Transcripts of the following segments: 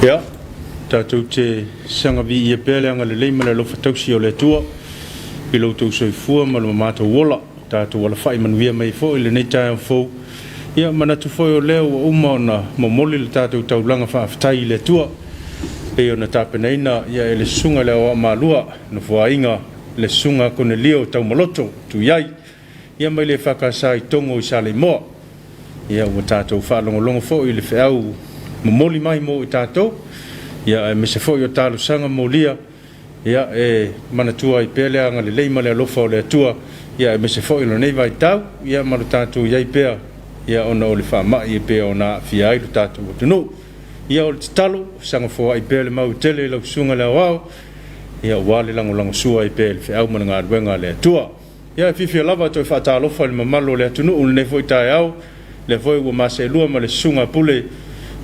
Ia, tatou te saga viia pea le agalelei ma le alofa tausi o le Atua i lo outou soifua ma lo matou ola, tatou alafai manuia mai foi i lenei taeao fou. Ia, manatu foi o lea ua uma ona momoli le tatou taulaga faafetai i le Atua, pei ona tapenaina ia e le susuga i le Aoao Malua, Nofoaiga le susuga Konelio Taumaloto Tuiai, ia mai le EFKS i Togo i Saleimoa. Ia ua tatou faalogologo foi i le feau momoli mai mo i tatou, ia aemaise foi o talosaga molia, ia e manatua ai pea le agalelei ma le alofa o le Atua, ia aemaise foi o lenei vaitau, ia ma lo tatou i ai pea, ia ona o le faamai e pei ona aafia ai lo tatou atunuu. Ia o le tatalo, saga foai pea le mau tele i lau susuga i le Aoao, ia aua le lagolagosua ai pea i le feau ma le galuega a le Atua. Ia e fiafia lava e toe faatalofa i le mamalu o le atunuu i lenei foi taeao, lea foi ua maseelua ma le susuga a Pule,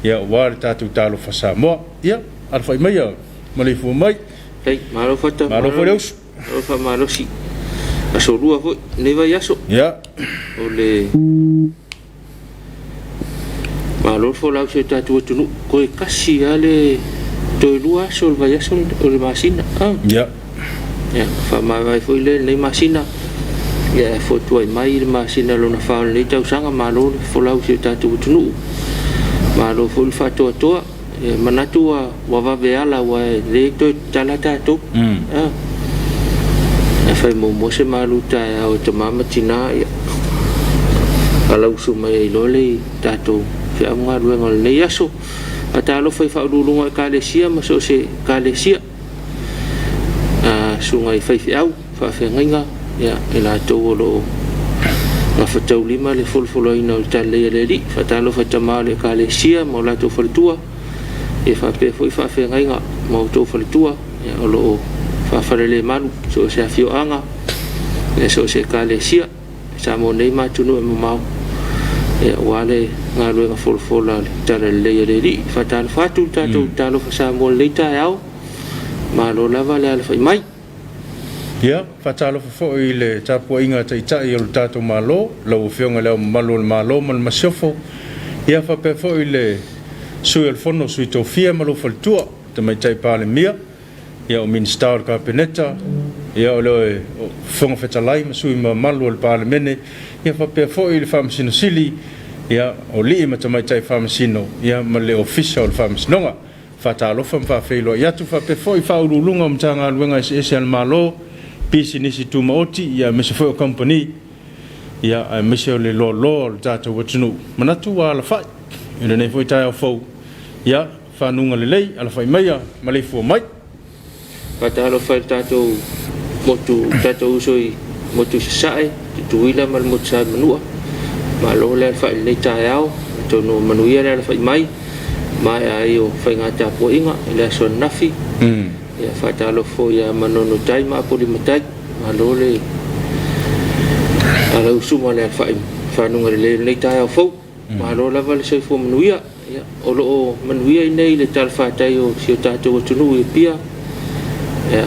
ia aua le tatou Talofa Samoa. Ia, alafai maia, maleifua mai. Hei, malo fata. Malo foi le usu. Malo faamalosi. Aso lua foi, lenei vaiaso. Ia. O le Malo le folau i si o tatou atunuu. Toe tasi lava le toe lua aso o le vaiaso o le masina. Ah. Ia. Ia, faamavae foi lea i lenei masina. Ia, e fotuai mai le masina lona fa o lenei tausaga. Malo le folau i si o tatou atunuu. Malo foi le faatoatoa. E manatu ua, ua vave ala ua e le toe tatala tatou. Ah. E fai muamua se malu taeao e tama ma tina, ia. Alausu mai ai loa le i tatou feau ma galuega o lenei aso. Faatalofa i faauluuluga o Ekalesia ma so o se Ekalesia. Susuga i faifeau, faafeagaiga, ia, i latou o lo o gafataulima le folofoloina o le Talalelei a le Alii. Faatalofa i tama o le Ekalesia ma o latou faletua, ia faapea foi faafeagaiga ma outou faletua, ia, o lo o faafalelemalu i so o se afioaga, ia, so o se Ekalesia i Samoa nei ma atunuu e mamao, ia, aua le galuega folafola a le Talalelei a le Alii. Faatalofa atu le tatou Talofa Samoa i lenei taeao. Malo lava le alafai mai. Ia, faatalofa foi i le tapuaiga a Taitai o le tatou Malo, lau Afioga i Le Ao Mamalu o le Malo ma le Masiofo, ia faapea foi le Sui o le Fono Sui Tofia ma lou faletua, Tamaitai Palemia, ia o Minisita o le Kapeneta, ia o le Fofoga Fetalai ma sui mamalu o le Palemene, ia faapea foi le Faamasino Sili, ia o alii ma tamaitai Faamasino, ia ma le Ofisa o le Faamasinoga. Faatalofa ma faafeiloai atu faapea foi Faauluuluga o Matagaluega eseese a le Malo, pisinisi tumaoti, ia aemaise foi o kamupani, ia aemaise o le loaloa o le tatou atunuu. Manatu ua alafai i lenei foi taeao fou, ia fanuga lelei, alafai maia, maleifua mai. Faatalofa i le tatou motu, tatou uso i motu i Sasae, Tutuila ma le motu Sa Manua. Malo le alafai i lenei taeao, atonu ua manuia le alafai mai, maea ai o faiga tapuaiga i le aso ananafi. Ia faatalofa foi ia Manono Tai ma Apoli Matai. Malo le alausu ma le alafai fanuga lelei i lenei taeao fou. Malo lava le soifua manuia. Ia, o lo o manuia i inei i le talafatai o si o tatou atunuu i Apia. Ia,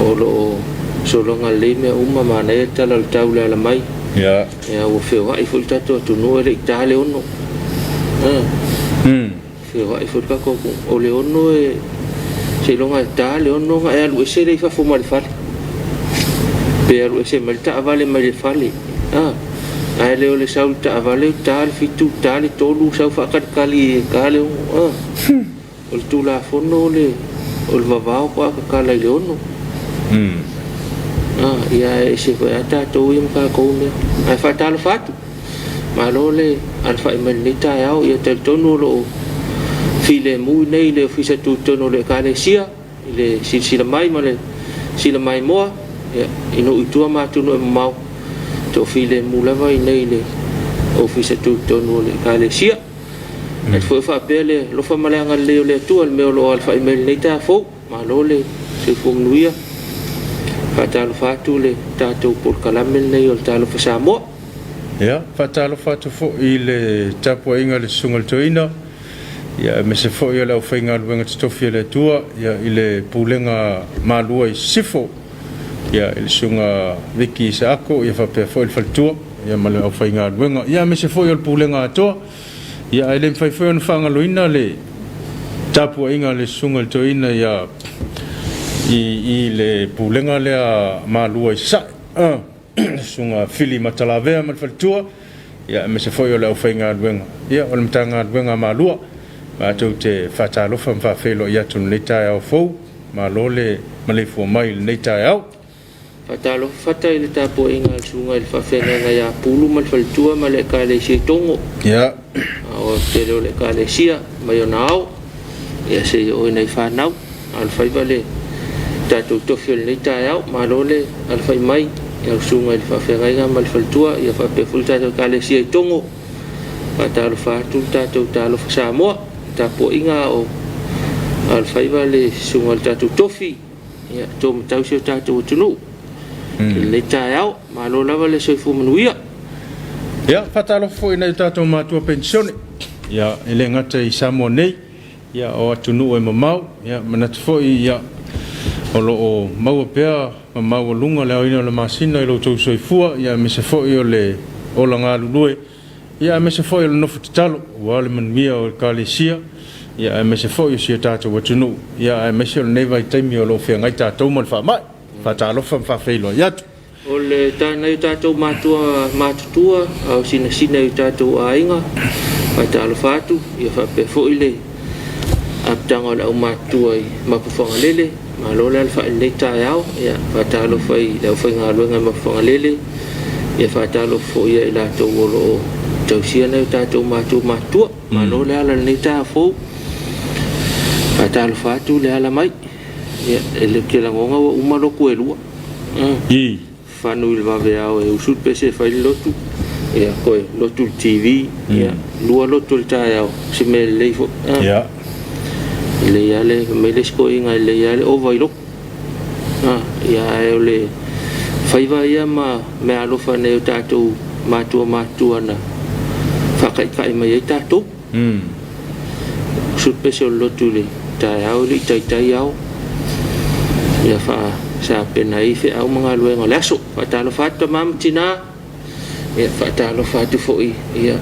o lo o sologa lelei mea uma, manaia le tala o le tau i le ala mai. Ia. Ia, ua feoai foi le tatou atunuu e le i ta le 6. Feoai foi le tatou atunuu. O le 6 e seiloga e ta le 6 ona e alu ese lea i fafo ma le fale. Pe alu ese mai le taavale mai le fale. Ae le o le sau i le taavale, ta le 7, ta le 3, sau faatalitali e ta le 6. O le Tulafono o le o le vavao faatoa tatala i le 6. Ia ae ese foi lava tatou ia ma tatou mea. Ae faatalofa atu, malo le alafai mai i lenei taeao. Ia talitonu o lo o filemu i inei i le Ofisa Tutotonu o le Ekalesia i le silasila mai ma le sila maimoa, ia, i nuu i tua ma atunuu e mamao, toafilemu lava i inei i le Ofisa Tutotonu o le Ekalesia. Ae foi faapea le alofa ma le agalelei o le Atua i le mea o lo o alafai mai i lenei taeao fou. Malo le soifua manuia. Faatalofa atu le tatou polokalame lenei o le Talofa Samoa. Ia, faatalofa atu foi i le tapuaiga a le Susuga i le Toeaina, ia aemaise foi o le aufaigaluega totofi a le Atua, ia i le Pulega Malua i Sisifo, ia i le Susuga Viki Isaako, ia faapea foi le faletua, ia ma le aufaigaluega, ia aemaise foi o le Pulega atoa. Ia ae le mafai foi ona faagaloina le Tapuaiga a le Susuga i le Toeaina ia i le Pulega lea Malua i Sasae, le Susuga Fili Matalavea ma le faletua, ia aemaise foi o le aufaigaluega ia o le Matagaluega a Malua. Matou te faatalofa ma faafeiloai atu i lenei taeao fou. Malo le maleifua mai i lenei taeao. Faatalofa Fata i le tapuaiga a le susuga i le faafeagaiga ia Pulu ma le faletua ma le Ekalesia i Togo. A o le tele o le Ekalesia mai ona ao, ia seia oo i nai fanau. Alofaiva le tatou tofi o lenei taeao. Malo le alafai mai i lau susuga i le faafeagaiga ma le faletua, ia faapea foi le tatou Ekalesia i Togo. Faatalofa atu le tatou Talofa Samoa, tapuaiga a o alofaiva le susuga i le tatou tofi. Ia, taumatau si o tatou atunuu i lenei taeao. Malo lava le soifua manuia. Ia, faatalofa foi i nai o tatou matua penisione. Ia, e le gata i Samoa nei, ia, o atunuu e mamao. Ia, manatu foi, ia, o lo o maua pea ma maualuga le aoina o le masina i lo outou soifua, ia, aemaise foi o le ola galulue. Ia aemaise foi o le nofo tatalo aua le manuia o Ekalesia, ia aemaise foi o si o tatou atunuu, ia aemaise o lenei vaitaimi o lo o feagai tatou ma le faamai. Faatalofa ma faafeiloai atu. O le nai o tatou matua matutua, a o sinasina i o tatou aiga, faatalofa atu, ia faapea foi le apitaga o le aumatutua i Mapuifagalele. Malo le alafai i lenei taeao, ia faatalofa i le aufaigaluega i Mapuifagalele, ia faatalofa foi ia i latou o lo o tausia nai o tatou matua matutua. Malo le ala i lenei taeao fou. Faatalofa atu le ala mai. Ia, e le te lagona ua uma lotu e lua. Fanu i le vaveao e usu le pese e fai le lotu, ia toe lotu i le TV, ia lua lotu o le taeao, se mea lelei foi. Lelei lava le, fai mai le isi toeaina, e lelei lava le ova i lotu. Ia ae o le faiva ia ma meaalofa a nai o tatou matua matutua na faataitai mai ai tatou. Usu le pese o le lotu i le taeao e le i taitai ao, ia faasapena ai feau ma galuega o le aso. Faatalofa atu tama ma tina, ia faatalofa atu foi ia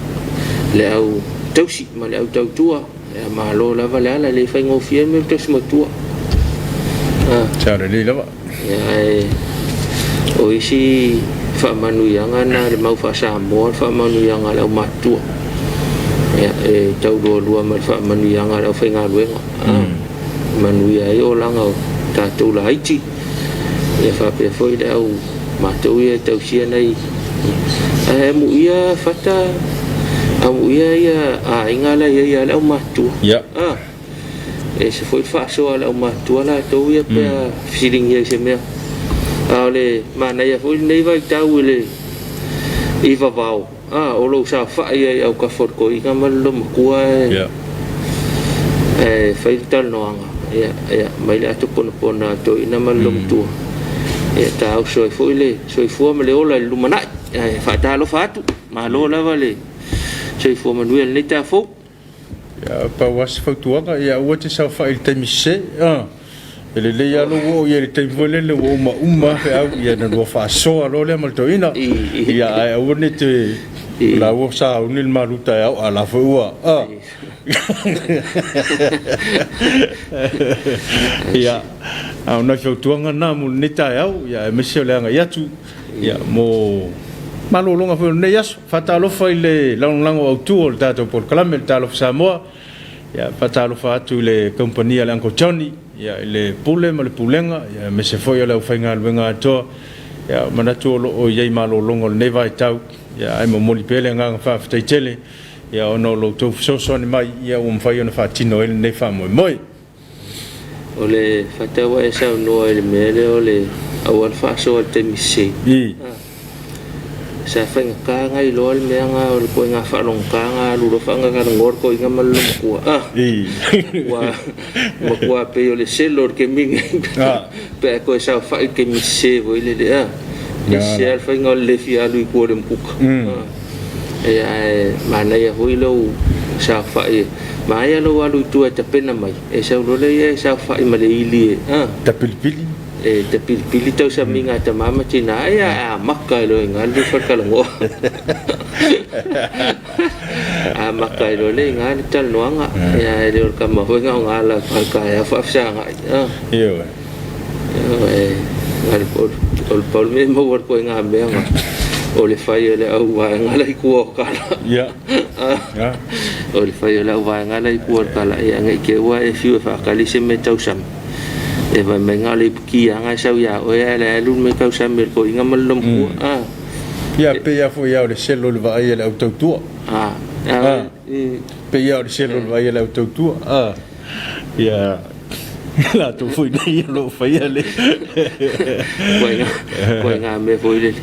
le au tausi ma le au tautua. Ia malo lava le ala, e le faigofie le mea o le tausi matua. Sao lelei lava. Ia ae o isi faamanuiaga na le mau faa-Samoa, le faamanuiaga a le aumatutua. Ia e taulualua ma le faamanuiaga a le aufaigaluega. Manuia ai olaga o tatou laiti. Ia faapea foi le au matou ia e tausia nai ae amuia Fata, amuia ia aiga la e i ai lava le aumatutua. E ese foi le faasoa a le aumatutua latou ia pe a fesiligia i se mea. A o le manaia foi lenei vaitau i le i vavao, o lou saofai ai i autafa o le toeaina ma le loomatua e fai le talanoaga, ia, ia aumai le ato ponapona a le toeaina ma le loomatua, ia taoso ai foi le soifua ma le ola i le lumanai. Ae faatalofa atu, malo lava le soifua manuia i lenei taeao fou. Ia, pau lava se fautuaga, ia aua e te saofai i le taimi sese. E lelei lava lou oo i ai i le taimi foi lele ua umauma lava feau, ia ona lua faasoa loa lea ma le toeaina. Ia, ae aua ne i te o la ua sauni le malu taeao, a o la foi ua... Ia, a o nai fautuaga na mo lenei taeao, ia aemaise o le agai atu ia mo malologa foi o lenei aso. Faatalofa i le lagolago autu o le tatou polokalame, le Talofa Samoa. Ia, faatalofa atu i le kamupani a le Uncle Johnny, ia, i le Pule ma le Pulega, ia, aemaise foi o le aufaigaluega atoa. Ia, manatu o lo o i ai malologa o lenei vaitau, ia, ae momoli pea le agaga faafetai tele, ia, ona o lo outou fesoasoani mai, ia, ua mafai ona faatino ai lenei faamoemoe. O le fata ua e saunoa i le mea lea o le auala faasoa i le taimi sese. Sa faigata ona iloa le mea na o le ituaiga faalogogata na alu loa faagagalanoa le toeaina ma le loomatua. Ua matua pei o le selo o le taimi lenei pe a toe saofai i le taimi sese foi lele. E sese lava le faiga o le le fia alu i tua o le umukuka. Ae manaia foi lou saofai, manaia lou alu i tua e tapena mai, e sau loa lea e saofai ma le ili e tapilipili. E tapilipili tausamiga a tama ma tina, ia e amata ai loa i ina le faletalanoa. Amata ai loa lea i ina le talanoaga, ia ae le o le tama foi na o na ala atu lava i le taeao faafesagai. Ioe. Ioe, o le pau le mea e maua i le ituaiga mea na, o le fai o le auvaega la i tua o tala. Ia. O le fai o le auvaega la i tua o le tala, ia ne i te i ua e fiu e faatali se mea tausami, ia fai mai na o le iputi lava na e sau ia oe ae la e alu le mea tausami a le toeaina ma le lomtua. Ia, pei lava foi o le selo i le vaai a le au tautua. Pei lava o le selo i le vaai a le au tautua. Ia, latou foi nei o lo o faia le... Ituaiga mea foi lele,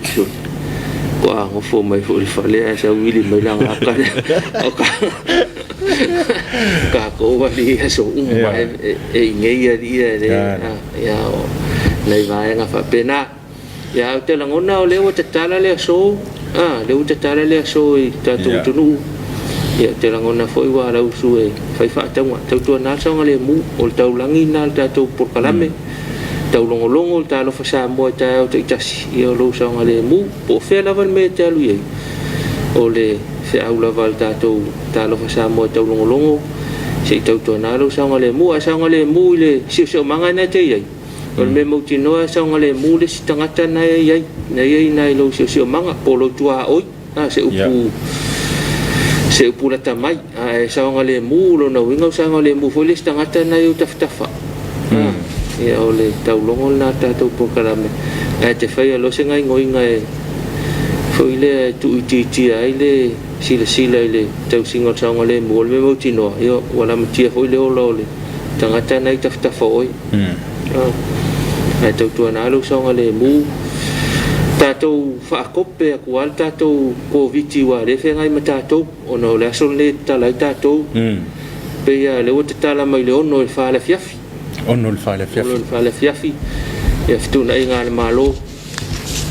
faatoa nofo mai foi i le fale ae sau vili mai lana ata lea. O tatou alii i aso uma e i inei alii ia e le... Ia, o nai vaega faapena. Ia, ou te lagona o lea ua tatala le aso, a, lea ua tatala le aso i le tatou atunuu. Ia, ou te lagona foi ua alausu e fai faatauga. Tautuana le saogalemu, o le taulagi lena o le tatou polokalame. Taulogologo le Talofa Samoa i taeao taitasi, ia o lou saogalemu. Po o fea lava le mea e te alu i ai, o le feau lava a le tatou Talofa Samoa e taulogologo, se i tautuana lou saogalemu. Ae saogalemu i le siosiomaga lena e te i ai, O le mea mautinoa e saogalemu le isi tagata na e i ai, na i ai i ina i lou siosiomaga, po o lou tuaoi, a, se upu, se upu lata mai. A e saogalemu, o lona uiga ua saogalemu foi le isi tagata na i ou tafatafa. A, ia o le taulogo lena o le tatou polokalame. Ae te faia loa se gaoioiga e foi lea e tuuitiitia ai le silasila i le tausiga o le saogalemu, o le mea mautinoa, ia ua lamatia foi le ola o le tagata na i tafatafa o oe. Ae tautuana lou saogalemu. Tatou faakope atu lava le tatou Koviti aua o lea e feagai ma tatou ona o le aso lenei e tatala ai tatou. Pei lava o lea ua tatala mai le 6 i le 4 i le afiafi. 6 i le 4 i le afiafi. 6 i le 4 i le afiafi. Ia fetuunaiga a le Malo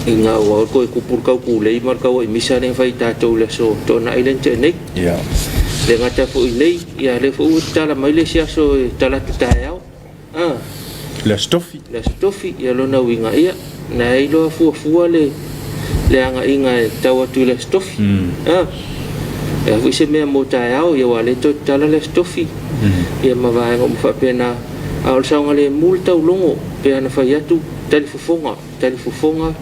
ina ua toe tupu le taupulei ma le tauaimisa lea na fai e tatou i le aso Toonai lea na tea nei. E le gata foi i nei, ia lea foi ua tatala mai le isi aso e Talata taeao. Le Aso Tofi. Le Aso Tofi, ia lona uiga, ia, na e iloa fuafua le le agaiga e tau atu i le Aso Tofi. E a foi se mea mo taeao, ia aua o lea e toe tatala le Aso Tofi, ia ma vaega uma faapena. A o le saogalemu le taulogo, pei ona fai atu, talifofoga, talifofoga,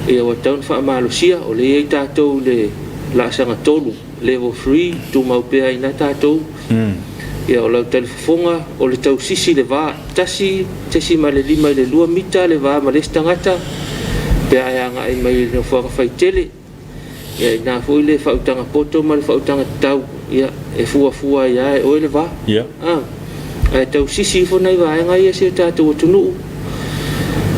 ia ua tatau ona faamalosia, o lea e i ai tatou i le laasaga 3, level 3, tumau pea ai i ina tatou. Ia, o lau talifofoga, o le tausisi i le va 1.5 i le 2 mita le va ma le isi tagata pe a e agai mai i le nofoaga faitele. Ia, i ina foi le faautaga poto ma le faautaga tatau, ia, e fuafua ai lava e oe le va. Ae tausisi ifo nai vaega ia i si o tatou atunuu,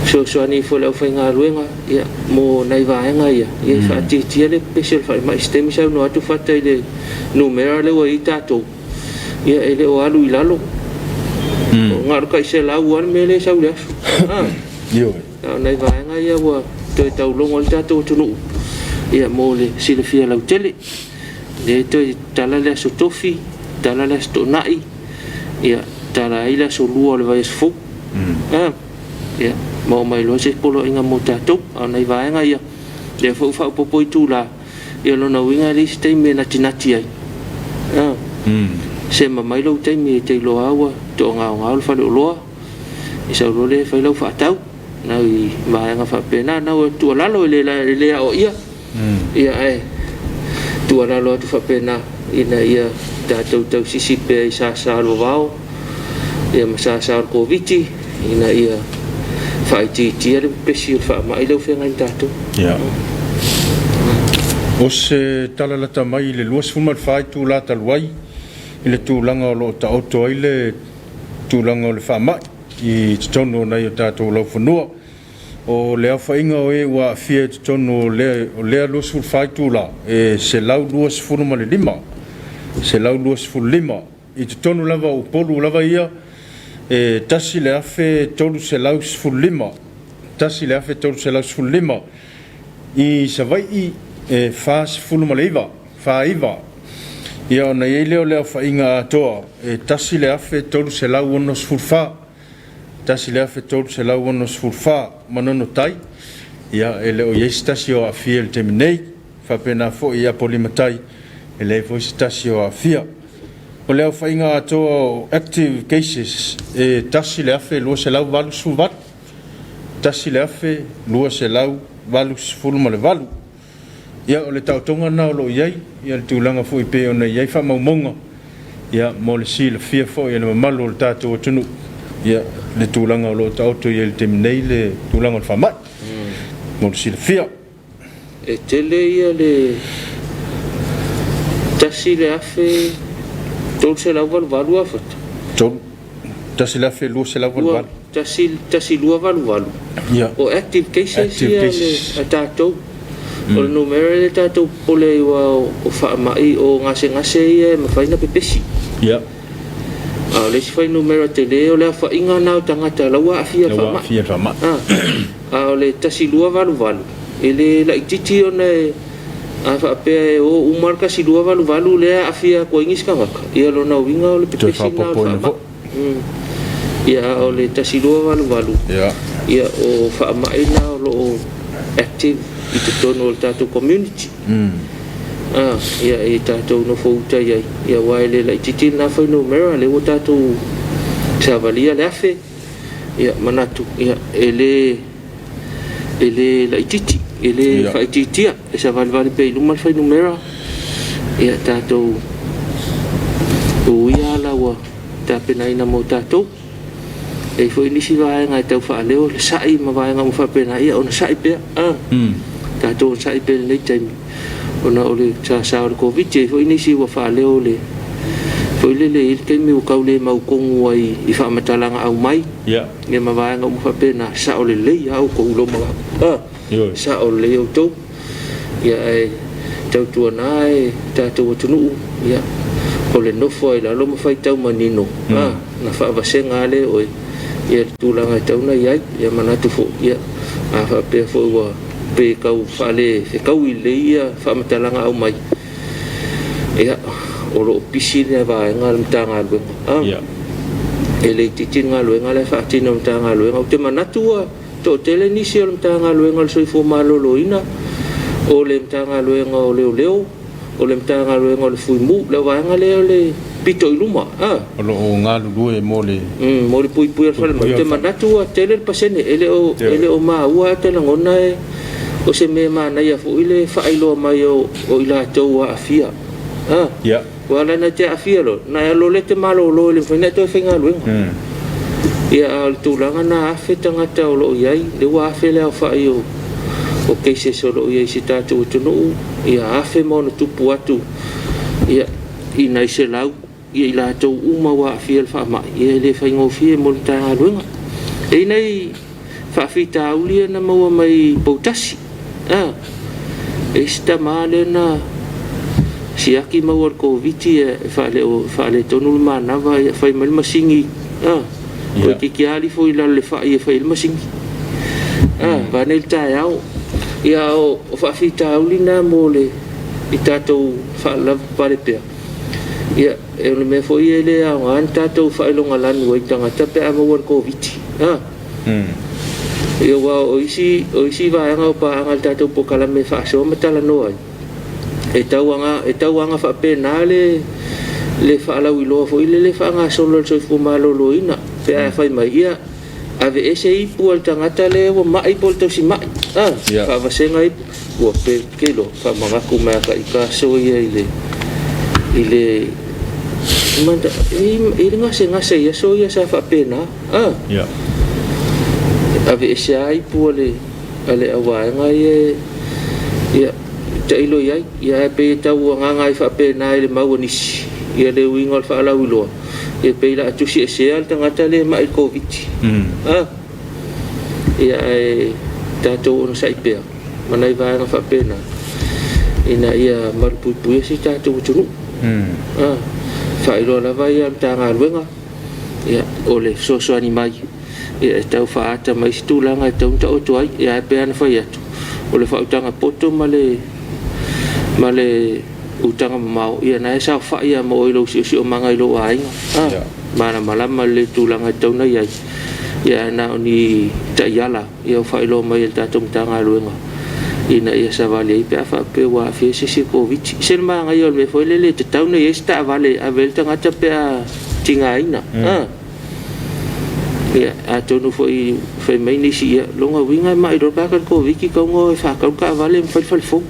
fesoasoani ifo i le aufaigaluega, ia, mo nai vaega ia, ia e faatiatia le pepesi o le falemai. Se taimi saunoa atu Fata i le numera lea ua i ai tatou, ia e le o alu i lalo. Na o le tai 100 lava le mea lea e sau i le aso. Ioe. A o nai vaega ia ua toe taulogo ai le tatou atunuu, ia mo le silafia lautele. Lea e toe tala le aso Tofi, tala le aso Toonai, ia tala ai le aso Lua o le vaiaso fou. Ia, maua mai loa se poloaiga mo tatou. A o nai vaega ia, lea foi ua faaopoopo itula, ia lona uiga e leai se taimi e natinati ai. Sema mai lou taimi e te iloa lava ua toagaogao le faleoloa, e sau loa lea e fai lau faatau. Nai vaega faapena, nau e tuualalo e le aoaia, ia ae tuualalo atu faapena ina ia tatou tausisi pea i sasa o le vavao ia ma sasa o le Koviti ina ia faaitiitia le pepesi o le faamai lea ua feagai ma tatou. Ia. O se tala lata mai i le 24 itula talu ai i le tulaga o lo o taoto ai le tulaga o le faamai i totonu o nai o tatou laufanua. O le aofaiga o e ua aafia i totonu o lea 24 itula e 125, 125. I totonu lava o Upolu lava ia e 1,315, 1,315. I Savaii e 49, 49. Ia ona i ai lea o le aofaiga atoa e 1,364. 1,364 Manono Tai, ia e le o i ai se tasi o aafia i le taimi nei. faapena foi i Apolima-tai, e leai foi se tasi o aafia. O le aofaiga atoa o active cases e 1,288, 1,288. Ia, o le taotoga lena o lo o i ai le tulaga foi pei ona i ai faamaumauga, ia, mo le silafia foi e le mamalu o le tatou atunuu, ia, le tulaga o lo o taoto i ai i le taimi nei le tulaga o le faamai, mo le silafia. E tele ia le 1,388 afata. 1,288. 1288. Ia. O active cases Active ia cases. le a tatou. O le numera lea tatou popole ai aua o faamai o gasegase ia e mafai ona pepesi. Ia. A o le isi fuainumera tele o le aofaiga lena o tagata la ua aafia i le La ua faamai. aafia i le faamai. A o le 1288 e le laitiiti ona e a faapea e o uma le 1288 lea e aafia atu ai nisi tagata, ia lona uiga o le Toe pepesi lena o le faaopoopoina faamai. foi. Ia, a o le 1288, Ia. ia o faamai na o lo o active i totonu o le tatou community. Ia e tatou nofo uta i ai, ia aua e le laitiiti lena fuainumera, lea ua tatou savalia le 1,000, ia manatu, ia e le laitiiti, e le faaitiitia, e savalivali pea i luma le fuainumera, ia tatou uia ala ua tapenaina mo tatou. E i ai foi nisi vaega e tau faaleo le sa'i ma vaega uma faapena, ia ona sa'i pea. Tatou ona sa'i pea i lenei taimi, ona o le sasa o le Koviti. E i ai foi nisi ua faaleo le foi lele i le taimi ua tau le mautonu ai i faamatalaga aumai, ia ma vaega uma faapena, sao lelei lava outou i lou manatu. Ioe. Sao lelei outou. Ia ae tautuana e tatou atunuu, ia o le nofo ai lalo ma faitau manino, na faavasega lea e oe ia le tulaga e tatau ona i ai. Ia manatu foi, ia a faapea foi ua pe tau faalefetaui lelei ia faamatalaga aumai, ia o lo o pisi le vaega a le Matagaluega. E le itiiti le galuega la e faatino e le Matagaluega. Ou te manatu ua toatele nisi o le Matagaluega o le Soifua Maloloina, o le Matagaluega o Leoleo, o le Matagaluega o le Fuimu, le vaega lea o le pito i luma. O lo o galulue mo le Mo le puipui o le falemai. Ou te manatu ua tele le pasene, e le o, e le o maua ae te lagona e o se mea manaia foi le faailoa mai o i latou ua aafia. Ua ala na te aafia loa, na e alu loa te malolo e le mafai ona e toe faigaluega. Ia, a o le tulaga na 1,000 tagata o lo o i ai, lea ua 1,000 le aofai o cases o lo o i ai i si tatou atunuu, ia 1,000 ma ona tupu atu, ia, i nai selau, ia i latou uma ua aafia i le faamai, ia e le faigofie mo le Matagaluega. E i ai nai faafitauli ia na maua mai Poutasi. E isi tama lea na siaki maua le Koviti e faaletonu le manava, ia fai mai le masini, toeitiiti lava alifo i lalo o le fai e fai ai le masini. Vaeane le taeao. Ia o faafitauli na mo le i tatou faalavelave pea. Ia, e o le mea foi e le aoga ni tatou faailogalanu ai i tagata pe a maua le Koviti. Ia, aua o isi vaega o paaga a le tatou polokalame e faasoa ma talanoa ai, e tau aga faapena le faalauiloa foi lele faagasolo a le Soifua Maloloina, pe a fai mai, ia, aveese ipu a le tagata lea ua mai po o le tausimai. Faavasega ipu, ua pe kilo, faamanatu mai a ita aso ia i le i le gasegase i aso ia sa faapena. Aveese lava ipu a le auvaega ia, ia, tailo i ai, ia ae pei e tau agaga ai faapena i le mau a nisi, ia le uiga o le faalauiloa, ia pei la tusiesea le tagata lea mai i le Koviti. Ia ae tatou onosai pea, ma nai vaega faapena, ina ia malupuipuia si tatou atunuu. Faailoa lava ia Matagaluega, ia, o le fesoasoani mai, ia, e tau faaata mai se tulaga e tau ona taoto ai, ia, ae pei ona fai atu, o le faautaga poto ma le utaga mamao, ia, na e saofai ia ma oe i lou siosiomaga i lou aiga. Malamalama le tulaga e tau na i ai, ia, na o ni taiala, ia, o faailoa mai e le tatou Matagaluega, ina ia savali ai pe a faapea ua aafia se isi i le Koviti. E ese le manaia o le mea foi lele e tatau ona i ai se taavale e ave ai le tagata pe a tigaina. Ia, atonu foi fai mai nisi, ia, lona uiga e mai loa le tagata i le Koviti, tatau ona o e faatau le taavale ma fai le fale fou.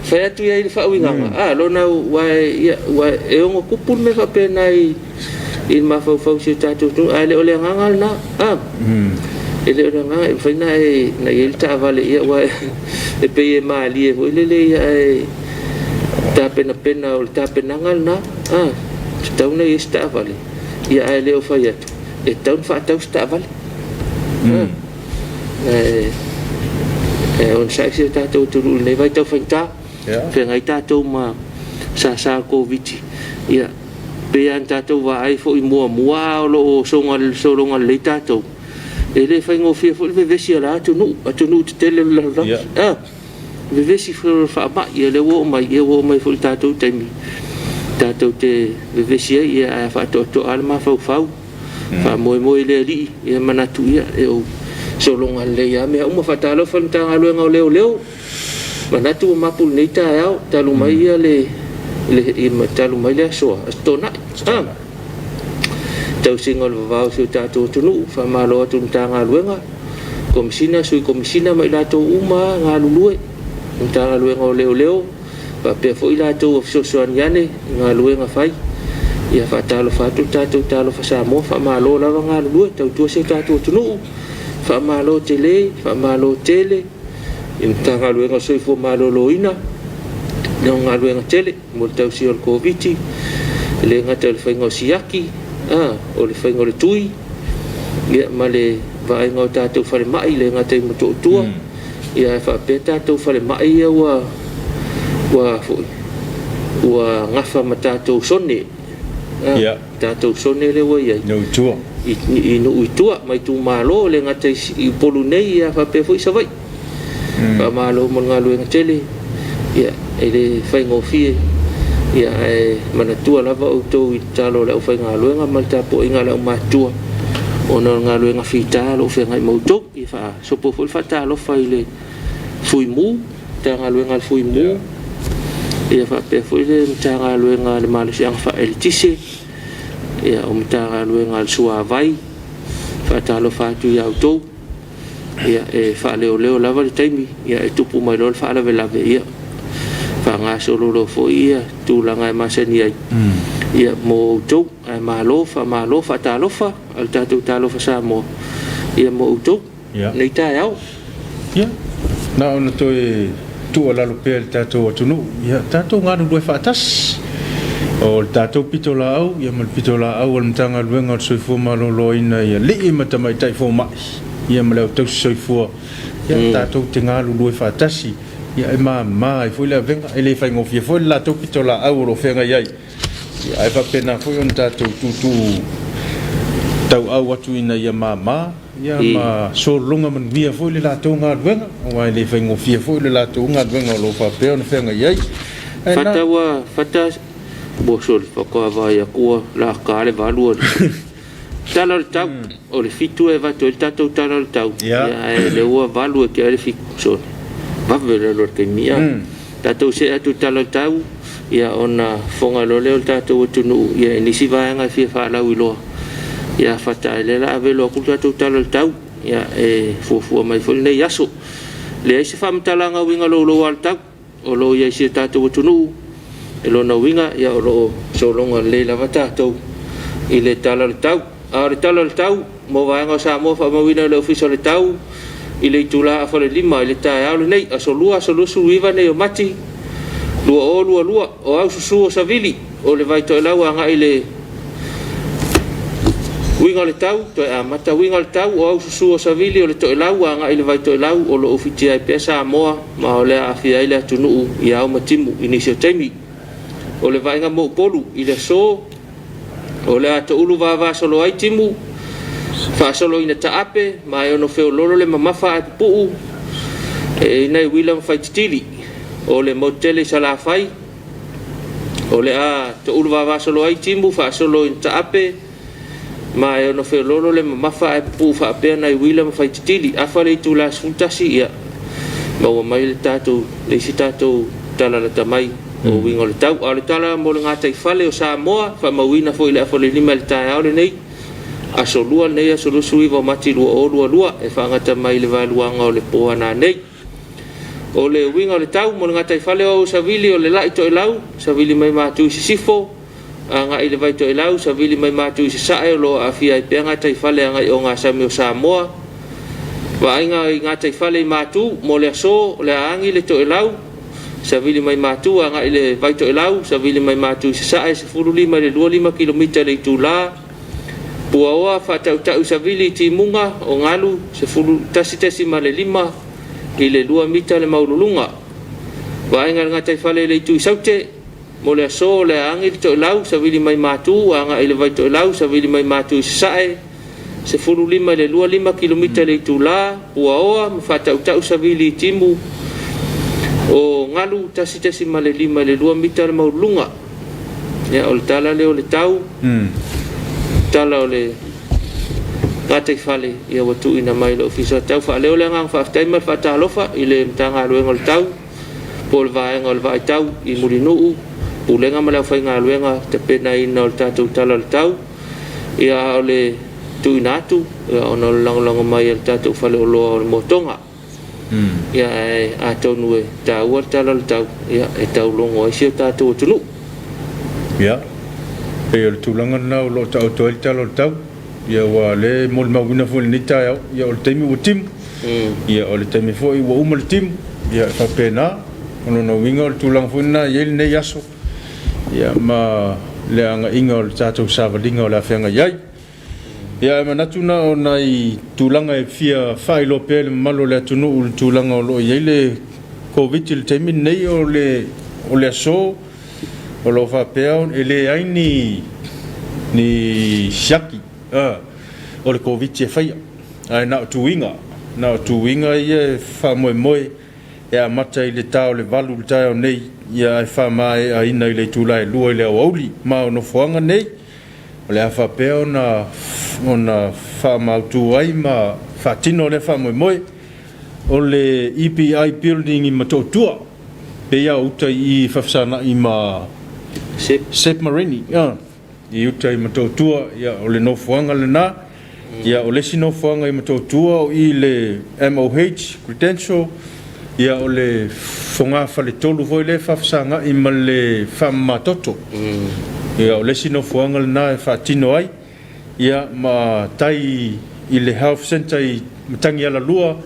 Fai atu ia i le faauigaga, a, lona ua, ia, ua e ono tupu le mea faapena i le mafaufau o si o tatou atunuu, ae le o le agaga lena. A, e le o le agaga e mafai ona e na i ai le taavale, ia, ua e pei e malie foi lele ia ae tapenapena, o le tapenaga lena. A, tatau ona i ai se taavale, ia, ae le o fai atu e tatau ona faatau se taavale. E onosai si o tatou atunuu i lenei vaitau faigata, feagai tatou ma sasa o le Koviti. Ia, pei lava ona tatou vaai foi muamua a o lo o sologa lelei tatou, e le faigofie foi le vevesi o la atunuu, atunuu tetele o le lalolagi. Vevesi foi o le faamai, ia lea ua oo mai, ia ua oo mai foi i le tatou taimi tatou te vevesi ai, ia ae faatoatoa lava le mafaufau. Faamoemoe i le Alii, ia manatu ia e ou sologa lelei lava mea uma. Faatalofa i le Matagaluega o Leoleo, manatu ua mapu i lenei taeao, talu mai ia le, le, talu mai le aso, Aso Toonai, tausiga o le vavao o si o tatou atunuu. Faamalo atu i le Matagaluega, Komesina, Sui Komesina ma i latou uma galulue, Matagaluega o Leoleo, faapea foi i latou ua fesoasoani ane i galuega fai. Ia faatalofa atu le tatou Talofa Samoa, faamalo lava galulue, tautua si o tatou atunuu, faamalo tele, faamalo tele i le Matagaluega o le Soifua Maloloina, o galuega tele mo le tausia o le Koviti, e le gata i le faiga o siaki, o le faiga o le tui, ia, ma le vaaiga o tatou falemai, le gata i Motootua, ia ae faapea tatou falemai ia ua ua foi ua gafa ma tatou sone, tatou sone lea ua i ai nuu i tua, i nuu i tua ma itumalo, le gata i Upolu nei, ia faapea foi Savaii. Faamalo mo le galuega tele, ia e le faigofie, ia ae manatua lava outou i le tatalo a le aufaigaluega ma le tapuaiga a le aumatutua ona o le galuega fita o lo o feagai ma outou. Ia faasopo foi le faatalofa i le Fuimu, Matagaluega a le Fuimu, ia faapea foi le Matagaluega a le Malosiaga Faaeletise, ia o Matagaluega a le Suavai. Faatalofa atu ia outou, ia e faaleoleo lava le taimi, ia e tupu mai loa le faalavelave, ia faagasolo loa foi ia tulaga e masani ai, ia mo outou. Ae malo, faamalo, faatalofa a le tatou Talofa Samoa, ia mo outou nei taeao. Ia, na ona toe tuualalo pea i le tatou atunuu, ia tatou galulue faatasi. O le tatou pitolaau ia ma le pitolaau a le Matagaluega o le Soifua Maloloina i alii ma tamaitai fomai ia ma le au tausi soifua, ia tatou te galulue faatasi, ia e mama ai foi le avega. E le faigofie foi le latou pitolaau o lo o feagai ai, ae faapena foi ona tatou tuutuu tauau atu ina ia mama ia ma sologa manuia foi le latou galuega, aua e le faigofie foi le latou galuega o lo o faapea ona feagai ai. Fata ua fata ua soli faatoa vaai atu ua lata le 8 o le tala o le tau, o le 7 e avatu ai le tatou tala o le tau, ae o lea ua 8 e tea le 7, soli vave le alu o le taimi. Ia tatou see atu i le tala o le tau, ia ona fofoga loa lea o le tatou atunuu ia i nisi vaega e fia faalauiloa. Ia fata ai lea la ave loa atu le tatou tala o le tau, ia e fuafua mai foi lenei aso. Leai se faamatalaga uiga louloua o le tau o lo o i ai i si o tatou atunuu, e lona uiga ia o lo o sologa lelei lava tatou i le tala o le tau. A o le tala o le tau mo vaega o Samoa faamauina e le Ofisa o le Tau i le itula afa o le 5 i le taeao lenei, aso 2, aso 29 nei o Mati 2022, o au susu o Savili o le Vaitoelau agai i le uiga o le tau, toe amata uiga o le tau, o au susu o Savili o le Toelau agai i le Vaitoelau o lo o ufitia ai pea Samoa ma o le a aafia ai le atunuu i ao ma timu i nisi o taimi. O le vaaiga mo Upolu i le aso, o le a toulu vavasolo ai timu, faasolo ina taape, ma e ono feololo le mamafa ae pupuu, e i ai uila ma faititili. O le motu tele i Salafai, o le a toulu vavasolo ai timu, faasolo ina taape, Ma e ono feoloolo le mamafa ae pupuu faapea nai uila ma faititili. Afa le itula 11, ia maua mai le tatou, le isi tatou tala lata mai o uiga o le tau. A o le tala mo le gataifale o Samoa, faamauina foi i le afa o le 5 i le taeao lenei, aso Lua lenei, aso 29 o Mati 2022, e faagata mai i le vaeluaga o le po a nanei. O le uiga o le tau mo le gataifale o Savili o le lai toelau, savili mai Matu i sisifo, agai i le vai toelau, savili mai Matu i sasae o lo o aafia ai pea gataifale agai ogasami o Samoa. Vaaiga i gataifale i Matu mo le aso, o le a agi le toelau, savili mai Matu agai i le vai toelau, savili mai Matu i sasae, 15 i le 25 kilomita i le itula. Puaoa faatautau i savili i timuga o galu 11.5 i le 2 mita le maualuluga. Vaaiga i le gataifale i le itu i Saute mo le aso, o le a agi le toelau, savili mai Matu agai i le vai toelau, savili mai Matu i sasae, 15 i le 25 kilomita i le itula. Puaoa ma faatautau savili i timu o galu 1.5 i le 2 mita le maualuluga. Ia, o le tala lea o le tau, tala o le gataifale ia ua tuuina mai le Ofisa o Tau. Faaleo le agaga faafetai ma le faatalofa i le Matagaluega o le Tau po o le vaega o le Vaai Tau i Mulinuu, Pulega ma le aufaigaluega tapenaina o le tatou tala o le tau. Ia, a o le tuuina atu ia, ona o le lagolago mai a le tatou faleoloa o le Motoga. Ia, ae atonu e taua le tala o le tau, ia, e taulogo ai si o tatou atunuu. Ia, pei o le tulaga lena o lo o taoto ai le tala o le tau. Ia, ua le molimauina foi i lenei taeao, ia, o le taimi ua timu. Ia, o le taimi foi ua uma le timu. Ia, e faapena. O lona uiga o le tulaga foi lena e i ai lenei aso, ia, ma le agaiga o le tatou savaliga o le a feagai ai. Ia, ae manatu na o nai tulaga e fia faailoa pea i le mamalu o le atunuu i le tulaga o lo o i ai le Koviti i le taimi lenei, o le aso o lo o faapea e leai ni siaki o le Koviti e faia, ae na o tuiga, na o tuiga ia e faamoemoe e amata i le ta o le 8 i le taeao nei, ia ae faamaeaina i le itula e 2 i le aoauli. Ma o nofoaga nei o le a faapea ona faamautu ai ma faatino lea faamoemoe, o le EPI Building i Motootua, pei lava o uta i i Fafesanai ma Sep Marini, i uta i Motootua, ia, o le nofoaga lena. Ia, o le isi nofoaga i Motootua o i le MOH Credential, ia, o le fogafale tolu foi lea e faafesagai ma le faamamatoto. Ia, o le isi nofoaga lena e faatino ai, ia, ma tai i le Health Centre i Matagialalua,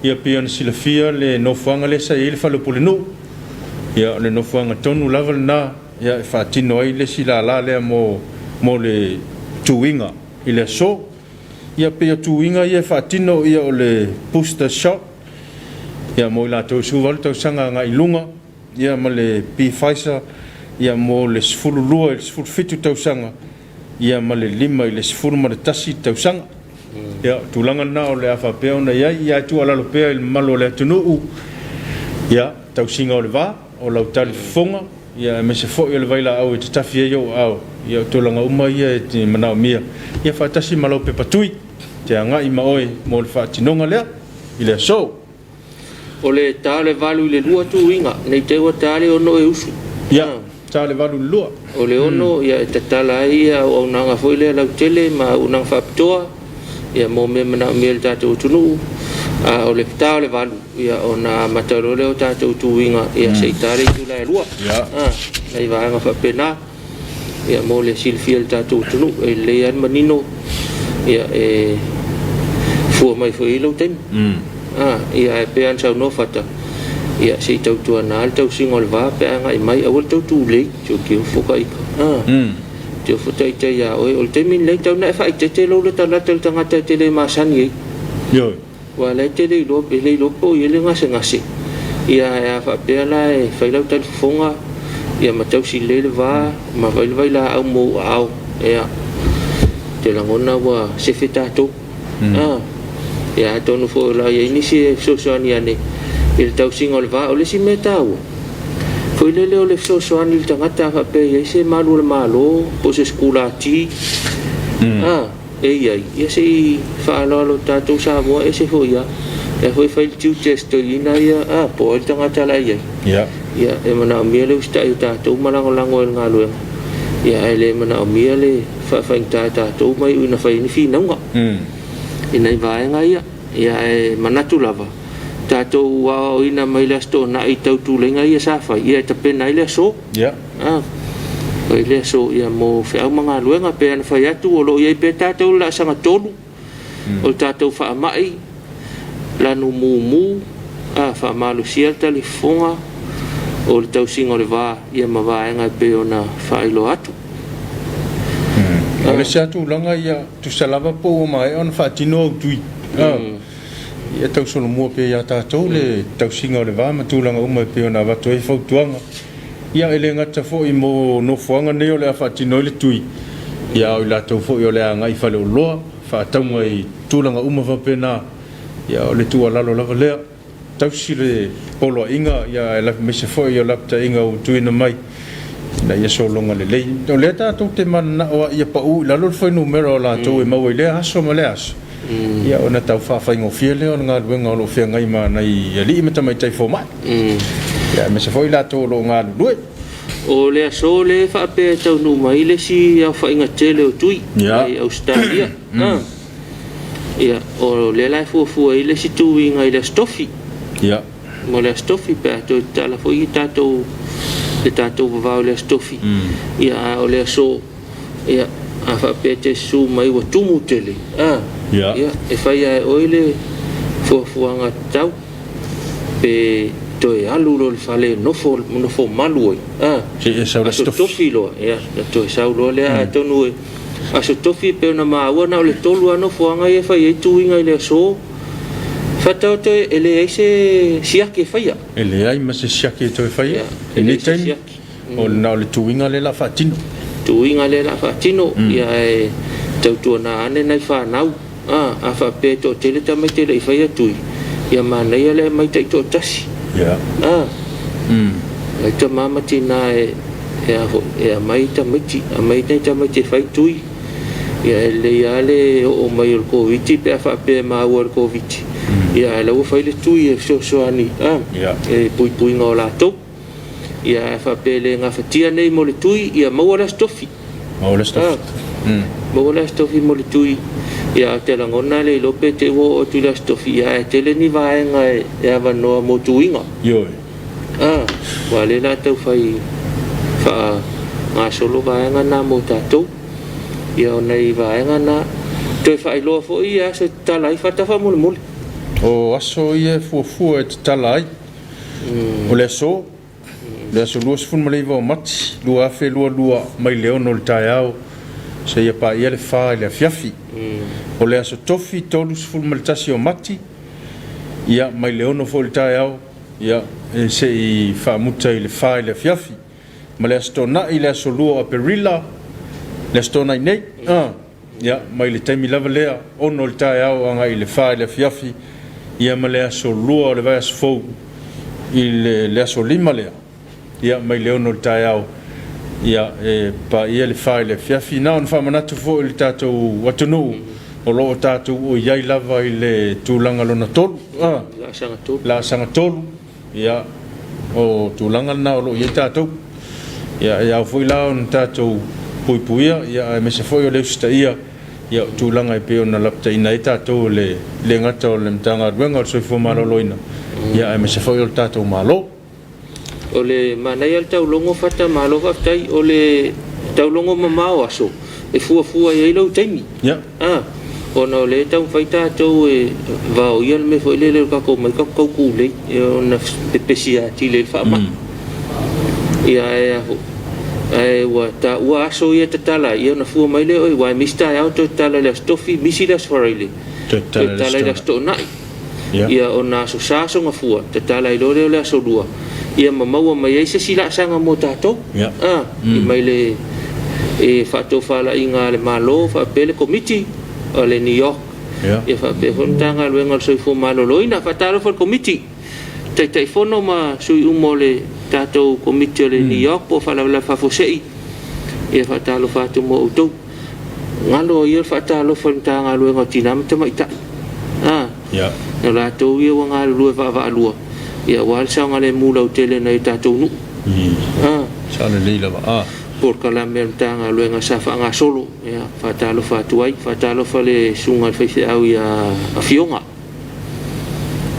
ia, pei ona silafia le nofoaga lea sa i ai le fale o Pulenuu. Ia, o le nofoaga tonu lava lena, ia, e faatino ai le isi lala lea mo le tuiga i le aso. Ia, pei o tuiga ia e faatino, ia, o le booster shot, ia, mo i latou 18 tausaga agai i luga, ia, ma le Pfizer, ia, mo le 12 i le 17 tausaga, ia, ma le 5 i le 11 tausaga. Ia, o tulaga lena o le a faapea ona i ai. Ia, ae tuualalo pea i le mamalu o le atunuu, ia, tausiga o le va, o lau talifofoga, ia, aemaise foi o le vailaau e tatafi ai ou aao, ia, o tulaga uma ia e manaomia, ia, faatasi ma lau pepa tui, te agai ma oe mo le faatinoga lea i le aso. O le ta o le 8 i le 2 tuiga, nei te ua ta le 6 e usu. Ia, ta le 8 i le 2. O le 6, ia, e tatala ai ia auaunaga foi lea lautele ma auaunaga faapitoa, ia, mo mea manaomia e le tatou atunuu. A o le ta o le 8, ia, ona amata loa lea o tatou tuiga, ia, se i ta le itula e 2. Nai vaega faapena, ia, mo le silafia e le tatou atunuu, e lelei lava le manino, ia, e fua mai foi i lou taimi. Ia, ae pei ona saunoa Fata, ia, se i tautuana le tausiga o le va pe a agai mai, aua le tau tulei, te ofo ka ita. Te ofo ita ia oe. O le taimi lenei, tau na e faaeteete lou latalata i le tagata e te le masani ai. Ioe. Ua la e te le iloa, e le iloa po o i ai le gasegase. Ia, ae a faapea la e fai lau talifofoga, ia, ma tausi lelei le va, ma fai le vailaau mo ou aao, ia, te lagona ua sefe tatou. Ia, atonu foi o la i ai nisi e fesoasoani ane i le tausiga o le va. O le isi mea taua, foi lele o le fesoasoani i le tagata a faapea e i ai se malu o le Malo, po o se sekulati. e i ai, ia se i faaaloalo tatou Samoa e ese foi lava. O lea foi e fai le tiute a si toeaina ia, a, po o ai le tagata la e i ai. Ia, e manaomia le usitai o tatou ma lagolago ai i le galuega, ia ae le manaomia le faafaigata e tatou ma iu ina fai ai ni finauga i nai vaega ia. Ia ae manatu lava, tatou aoaoina mai le Aso Toonai i tau tuleiga ia sa fai, ia e tapena ai le aso. A, fai le aso ia mo feau ma galuega. Pei ona fai atu, o lo o i ai pea tatou i le laasaga 3, o le tatou faamai, lanu mumu, a, faamalosia le talifofoga, o le tausiga o le va, ia ma vaega e pei ona faailoa atu. O le isi lava tulaga ia, tusa lava po ua maea ona faatino au tui, ia tau solomua pea ia tatou le tausiga o le va ma tulaga uma e pei ona avatu ai fautuaga. Ia e le gata foi mo nofoaga nei o le a faatino ai le tui, ia a o i latou foi o le a agai i faleoloa, faatauga i tulaga uma faapena, ia o le tuualalo lava lea. Tausi le poloaiga aemaise foi o lapataiga ua tuuina mai ina ia sologa lelei. O lea tatou te mananao lava ia pau i lalo le fuainumera o latou e maua i lea aso ma lea aso, ia ona tau faafaigofie lea o le galuega o lo o feagai ma nai alii ma tamaitai fomai, aemaise foi i latou o lo o galulue. O le aso lea e faapea e taunuu mai le isi aofaiga tele o tui mai Ausetalia. Ia, o lea la e fuafua ai le isi tuiga i le Aso Tofi. Mo le Aso Tofi, pe a toe tatala foi le tatou, le tatou vavao i le Aso Tofi. Ia, a o le aso, ia, a faapea e te susu mai ua tumu tele, a, ia, e fai lava e oe le fuafuaga tatau. Pe toe alu loa i le fale e nofo, nofo malu ai, a, Aso Tofi loa, ia, ona toe sau loa lea, atonu e Aso Tofi e pei ona maua na o le 3 lava nofoaga ia e fai ai tuiga i le aso. Faataoto e leai se siaki e faia. E leai ma se siaki e toe faia i lenei taimi, o na o le tuiga lea o le a faatino. Tuiga lea o le a faatino, ia ae tautuana ane nai fanau. A faapea e toatele tamaiti e le i faia tui, ia manaia le aumai taitoatasi. Ai tama ma tina e e aumai tamaiti, aumai nai tamaiti e fai tui. Ia e lelei lava le oo mai o le Koviti pe a faapea e maua i le Koviti. Ia ae la ua fai le tui e fesoasoani i puipuiga o latou. Ia ae faapea e le gafatia nei mo le tui, ia maua le Aso Tofi. Maua le Aso Tofi. Maua le Aso Tofi mo le tui. Ia ae ou te lagona le iloa pe te i ua oo atu i le Aso Tofi, ia ae tele ni vaega e avanoa mo tuiga. Ioe. Aua o lea o le a tau fai faagasolo vaega na mo tatou. Ia o nai vaega na. Toe faailoa foi aso e tatala ai fata faamolemole. O aso ia e fuafua e tatala ai. O le aso, le aso 29 o Mati 2022 mai le 6 i le taeao seia paia le 4 i le afiafi. O le aso Tofi 31 o Mati, ia mai le 6 foi i le taeao, ia e se i faamuta i le 4 i le afiafi. Ma le aso Toonai le aso 2 o Aperila, le aso Toonai nei, ia, mai le taimi lava lea, 6 i le taeao agai i le 4 i le afiafi, ia ma le aso 2 o le vaiaso fou i le aso 5 lea, ia, mai le 6 i le taeao, ia, e paia le 4 i le afiafi. Na ona faamanatu foi i le tatou atunuu, o lo o tatou o i ai lava i le tulaga lona 3, laasaga 3, Ia, o tulaga lena o lo o i ai tatou. Ia, e ao foi la ona tatou puipuia, ia, aemaise foi o le usitaia, ia, o tulaga e pei ona lapataiina ai tatou e le le gata o le Matagaluega o le Soifua Maloloina, ia, aemaise foi o le tatou Malo. O le manaia le taulogo Fata, malo faafetai. O le taulogo mamao aso e fuafua i ai lou taimi. A, ona o lea e taumafai tatou e vaoia le mea foi lele o le tatou omai tatou tau tulei e ona pepesi atili ai le faamai. Ia ae a foi, ae ua taua aso ia e tatala ai, ia ona fua mai lea, oi, aua e misi taeao toe tatala i le Aso Tofi, misi le Aso Faraile, toe tatala i le Aso Toonai. Ia ona Aso Sa, Aso Gafua, tatala ai loa lea o le Aso Lua, ia ma maua mai ai se isi laasaga mo tatou. A, i mai le e faatofalaiga a le Malo faapea le Komiti o le NEOC, ia faapea foi le Matagaluega o le Soifua Maloloina. Faatalofa i le Komiti, Taitaifono ma sui uma o le tatou Komiti o le NEOC po o Faalavelave Faafuasei, ia faatalofa atu mo outou. Galo ia o le faatalofa i le Matagaluega o Tina ma Tamaitai. A, o latou ia ua galulue vaavaalua, ia aua le saogalemu lautele o nai o tatou nuu. A, Sao lelei lava. A. Polokalame a le Matagaluega sa faagasolo, ia faatalofa atu ai. Faatalofa le susuga i le faifeau ia Afioga.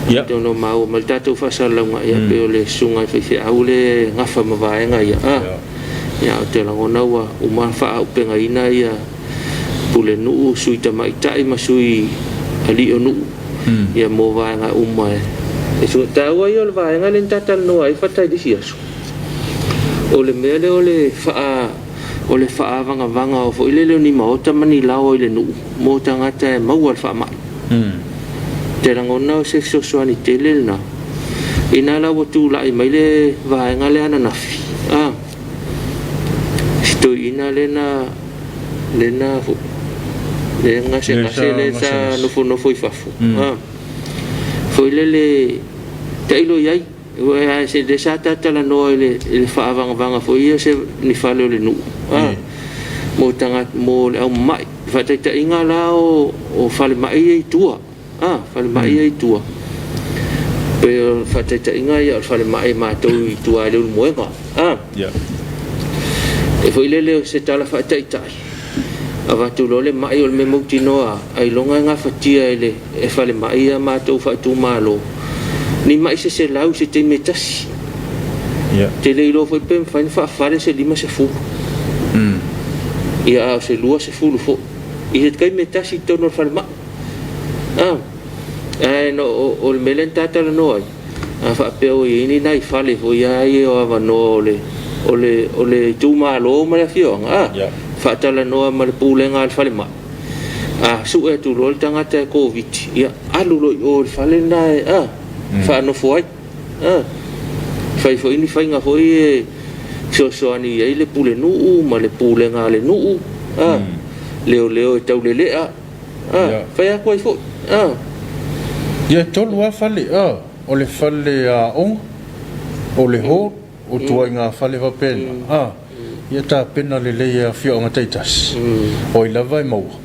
Atonu o maua mai le tatou faasalalauga, ia pei o le susuga i le faifeau le gafa ma vaega ia. Ia, ou te lagona ua uma ona faaaupegaina ia pulenuu, sui tamaitai ma sui alii o nuu, ia mo vaega uma e taua ia o le vaega lea na ta talanoa ai Fata i le isi aso. O le mea lea o le faa o le faaavagavaga o foi lele o ni maota ma ni laoa i le nuu mo tagata e maua le faamai. Te lagona o se fesoasoani tele lena. Ina la ua tulai mai le vaega lea ananafi, a, si toeaina lena lena foi le gasegase le sa nofonofo i fafo, a, foi lele tailo i ai. Ae se lea sa ta talanoa i le faaavagavaga foi ia se ni fale o le nuu, a, mo tagata mo le au mamai. Faataitaiga la o falemai ia i tua, a, falemai ia i tua. Pei o le faataitaiga ia o le falemai matou i tua i Leulumoega, a. E foi lele o se tala faataitai, avatu loa le mai o le mea mautinoa ailoga e gafatia e le falemai ia matou faaitumalo ni mai se 100 i se taimi e tasi. Te le iloa foi pe mafai ona faafale se 50. Ia, a o se 20 foi i se taimi e tasi i totonu o le falemai. Ae no, o le mea lea na ta talanoa ai, a faapea ua i ai ni nai fale foi ia ia o avanoa o le o le o le itumalo ma le afioaga, a, faatalanoa ma le pulega a le falemai, a sue atu loa le tagata e Koviti, ia alu loa i o i le fale lena e a faanofo ai. A fai foi ni faiga foi e fesoasoani i ai le pulenuu ma le pulega a le nuu, a, leoleo e taulelea, a, fai atu ai foi, a. Ia, e tolu lava fale, a, o le fale aoga, o le hall, o ituaiga fale faapena, a, ia tapena lelei e afioaga taitasi, o ai lava e maua,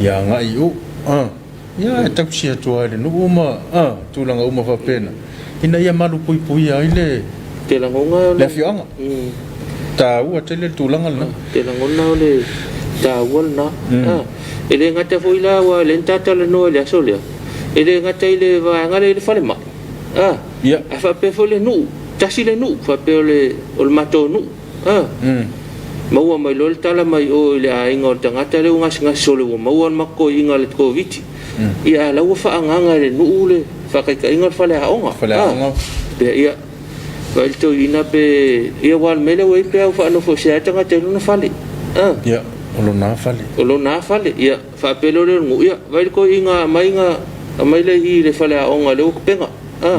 ia agai i o, a, ia e tausi atu lava e le nuu ma, a, tulaga uma faapena, ina ia malupuipuia ai le Te lagona o le le afioaga. Taua tele le tulaga lena. Te lagona o le taua lena. A, e le gata foi la aua o lea na ta talanoa i le aso lea, e le gata i le vaega lea i le falemai, a, ae faapea foi le nuu, tasi le nuu, faapea o le o le matou nuu, a, maua mai loa le tala mai o i le aiga o le tagata lea ua gasegase sole ua maua le matotoiga o le Koviti, ia a la ua faaagaaga e le nuu le faataitaiga o le faleaoga, a, Faleaoga. Pea ia vaai le toeaina pe ia aua o le mea lea ua i ai pe a ua faanofoesea ai le tagata i lona fale, a. Ia, o lona fale. O lona fale, ia faapea loa lea o le nuu, ia vaai le toeaina aumai na aumai lea i i le faleaoga lea ua tapena, a.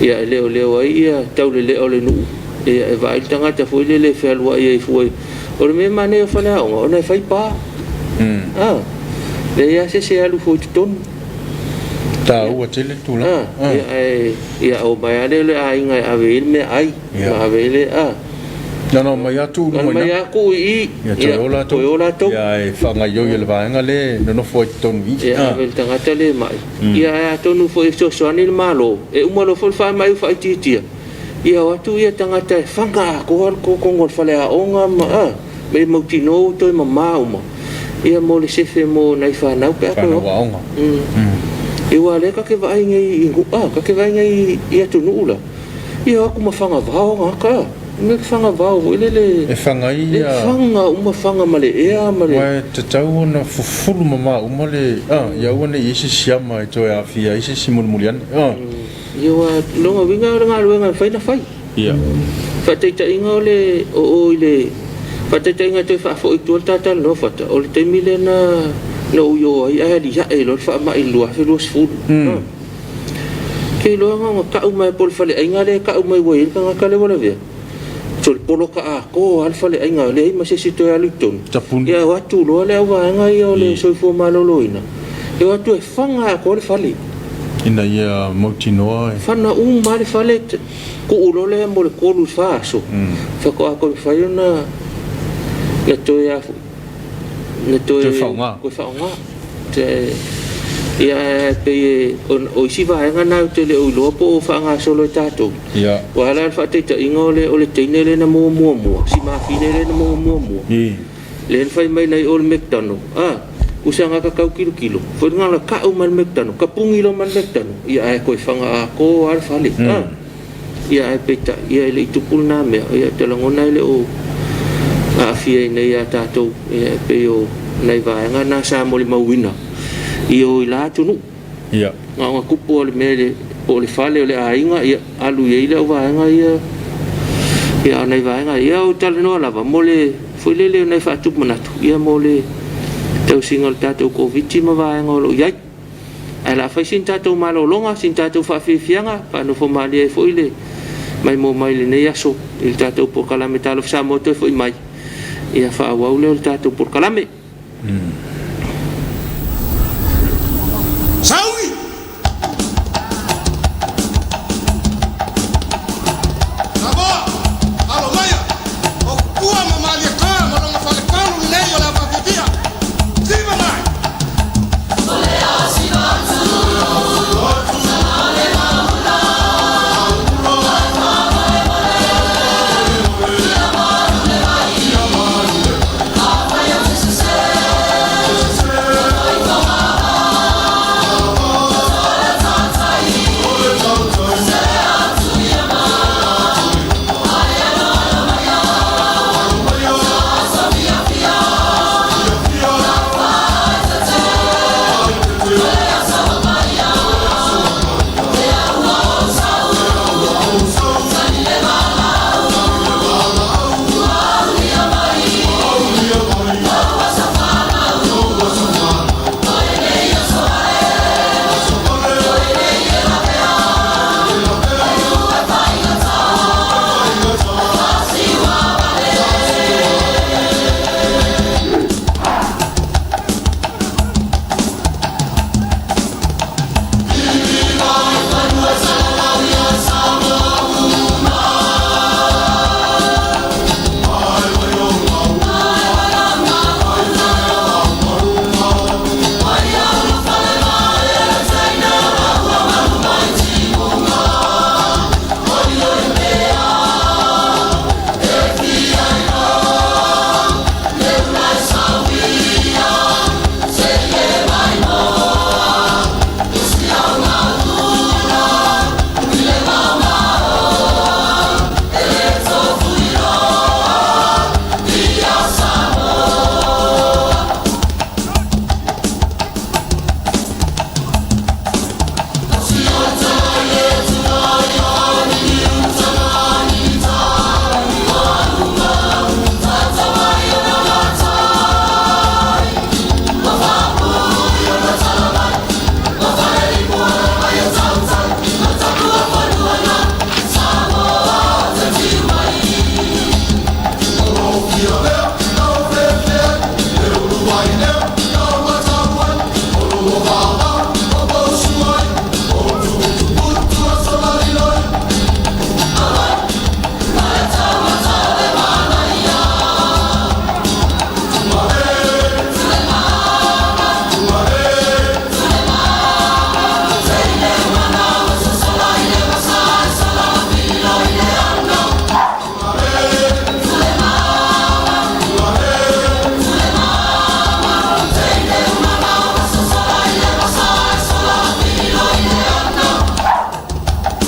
Ia e leoleo ai ia taulelea o le nuu, ia e vaai le tagata foi lele e fealuai ai fua o le mea manaia o faleaoga ona e fai pa, a, leai lava se isi e alu fua i totonu. Taua tele le tulaga. A, ia ae ia omai lava lea o le aiga e ave ai le meaai ma ave ai le a. Na ona omai lava tuu i luma i ina. Omai lava tuu i i. Ia toe o latou. Toe o latou. Ia ae faagaoioi e le vaega lea e nonofo ai i totonu i i. Ia ave i le tagata lea e mai. Ia ae atonu foi e fesoasoani le Malo, e uma loa foi le faamai ua faaitiitia, ia o atu ia tagata e faga atoa le totonu o le faleaoga ma a, ma ia mautinoa ua toe mama uma, ia mo le sefe mo nai fanau pe a toe o. Fanau aoga. Ia aua o lea ta te vaai nei i nuu, a, ta te vaai nei i atunuu la, ia o atu ma fagavao tagata, a, mea fagavao foi lele. E faga ai ia. E faga uma, faga ma le ea ma le. Aua e tatau ona fufulu mama uma le, a, ia aua ne i i ai se siama e toe aafia ai se isi mulimuli ane, a. Ia aua o lona uiga o le galuega e mafai ona fai. Ia. Faataitaiga o le o o i le faataitaiga e toe faafoi i tua le ta talanoa Fata, o le taimi lea na na ou i o ai ae aliae loa le faamai i le 2020. Ke iloa na ona tau mai po o le faleaiga lea e tau mai ua i ai le tagata lea ua lavea. So le poloka atoa lava le faleaiga, leai ma se isi toe alu i totonu. Tapuni. Ia o atu loa le auvaega ia o le soifua maloloina, e o atu e faga atoa le fale. Ina ia mautinoa e. Faga uma lava le fale, tuu loa lea mo le 3 i le 4 aso, faatoa toe mafai ona na toe a foi, na toe faaaoga. Ia ae pei e o isi vaega na ou te le o iloa po o faagasolo e tatou. Aua la o le faataitaiga o le teine lea na maua muamua, si mafine lea na maua muamua, lea na fai mai nai o le McDonald, a, usaga ka tau kilokilo, foi na la kau ma le McDonald, kapuni loa ma le McDonald, ia ae toe faga atoa lava le fale, a. Ia ae peitai, ia e le i tupu lena mea, ia ou te lagona e le o aafia i inei ia tatou, ia e pei o nai vaega na sa molimauina i o i la atunuu. Ia. Na ona tupu lava o le mea i le, po o le fale o le aiga, ia alu i ai le auvaega ia, ia a o nai vaega ia, ou talanoa lava mo le foi lele o nai faatupu manatu, ia mo le tausiga o le tatou Koviti ma vaega o lo o i ai. Ae o le a fai sina tatou malologa, sina tatou faafiafiaga, faanofo malie ai foi le maimoa mai i lenei aso i le tatou polokalame Talofa Samoa toe foi mai, ia faaauau lea o le tatou polokalame. Sauni! Samoa, alo maia, o Pua ma Malietoa ma lona faletolu lenei o le Afafiafia. Siva mai!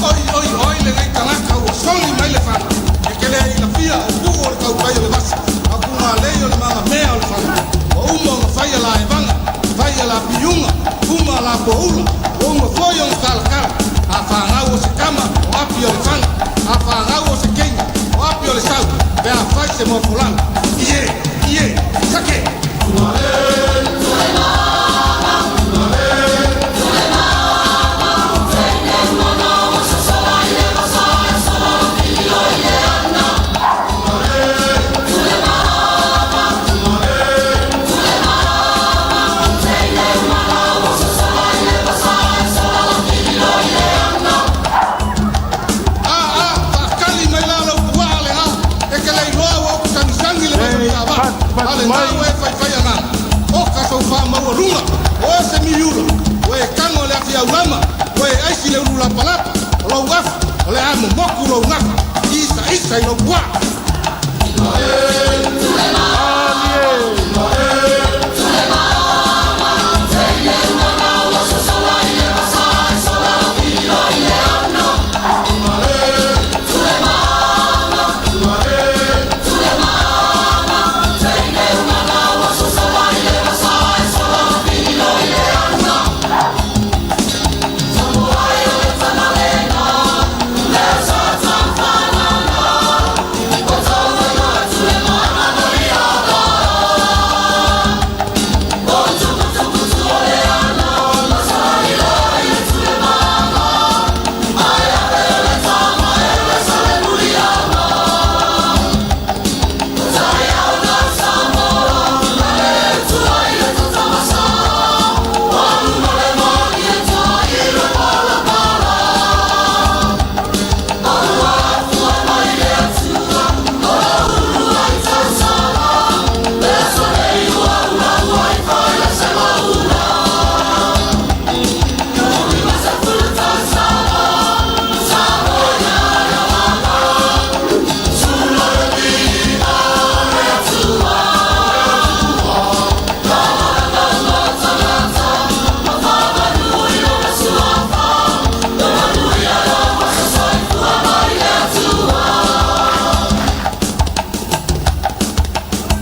Oi, oi, oi lenei tagata ua soli mai le fana, e te le ilafia o pu'u o le tautai o le vasa, a pugalei o le magamea o le fana. Ua uma ona faia la evaga, faia la piuga, uma la poula, ua uma foi ona talatala. A fanau o se tama, o api o le faga, a fanau o se teine, o api o le sau, pe afai se moafolaga. Ie, ie, sake! A, a, faatali mai la lou puaa lena, e te le iloa ua ou sagisagi le vai o le Ei, taavaa, patu a o patu lena mai. ua e faifai agaga. Oka sou faamaualuga, o oe se miula, ua e tago i le afi aulama, ua e aisi le ulu lapalapa, o lou afu, o le a momoku lou gafa, isaisa i lou puaa.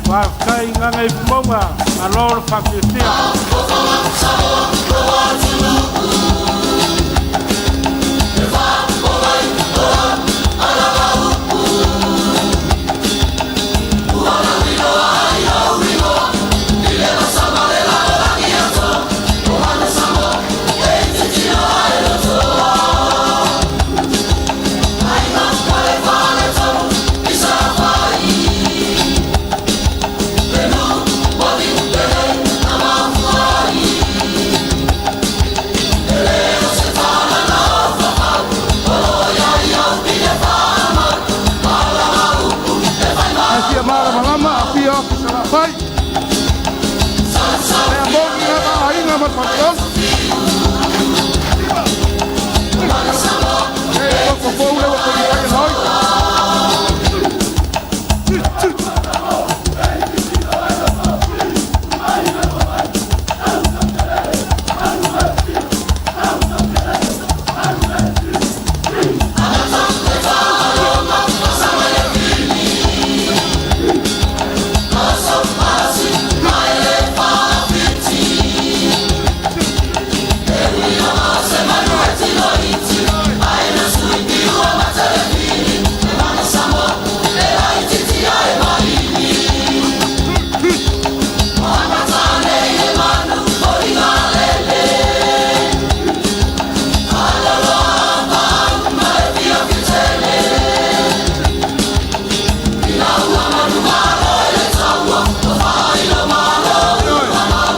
Faafetai Gagaifomauga, malo le faafiafia. Ae fia malamalama afia o Salafai. Lea moni lava aiga ma le faletolu. E koko fou le ua kolifai e loi.